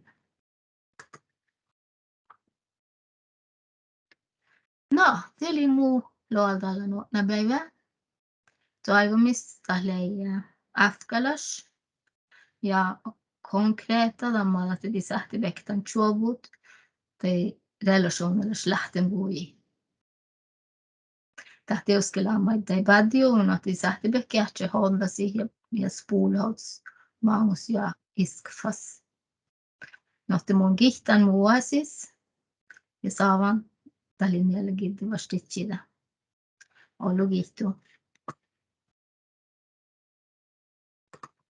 Na, dat lei mu logu dalle nu, na, beaivve. Doaivvamis dat lei ávkkálaš ja konkrehta, dan maid ahte dii sáhtibehtet dan čuovvut daid relašuvnnalaš láhtten vuji. Dat dieđusge lea maiddái báddiiguin ahte dii sáhtibehtet geahččat ođđasit ja, ja spuvllat ođđas máŋos ja iskkat fas. Nu ahte mun giittán mu oasis ja sávan, dat lei miellagiddevaš didjiide. Ollu giitu.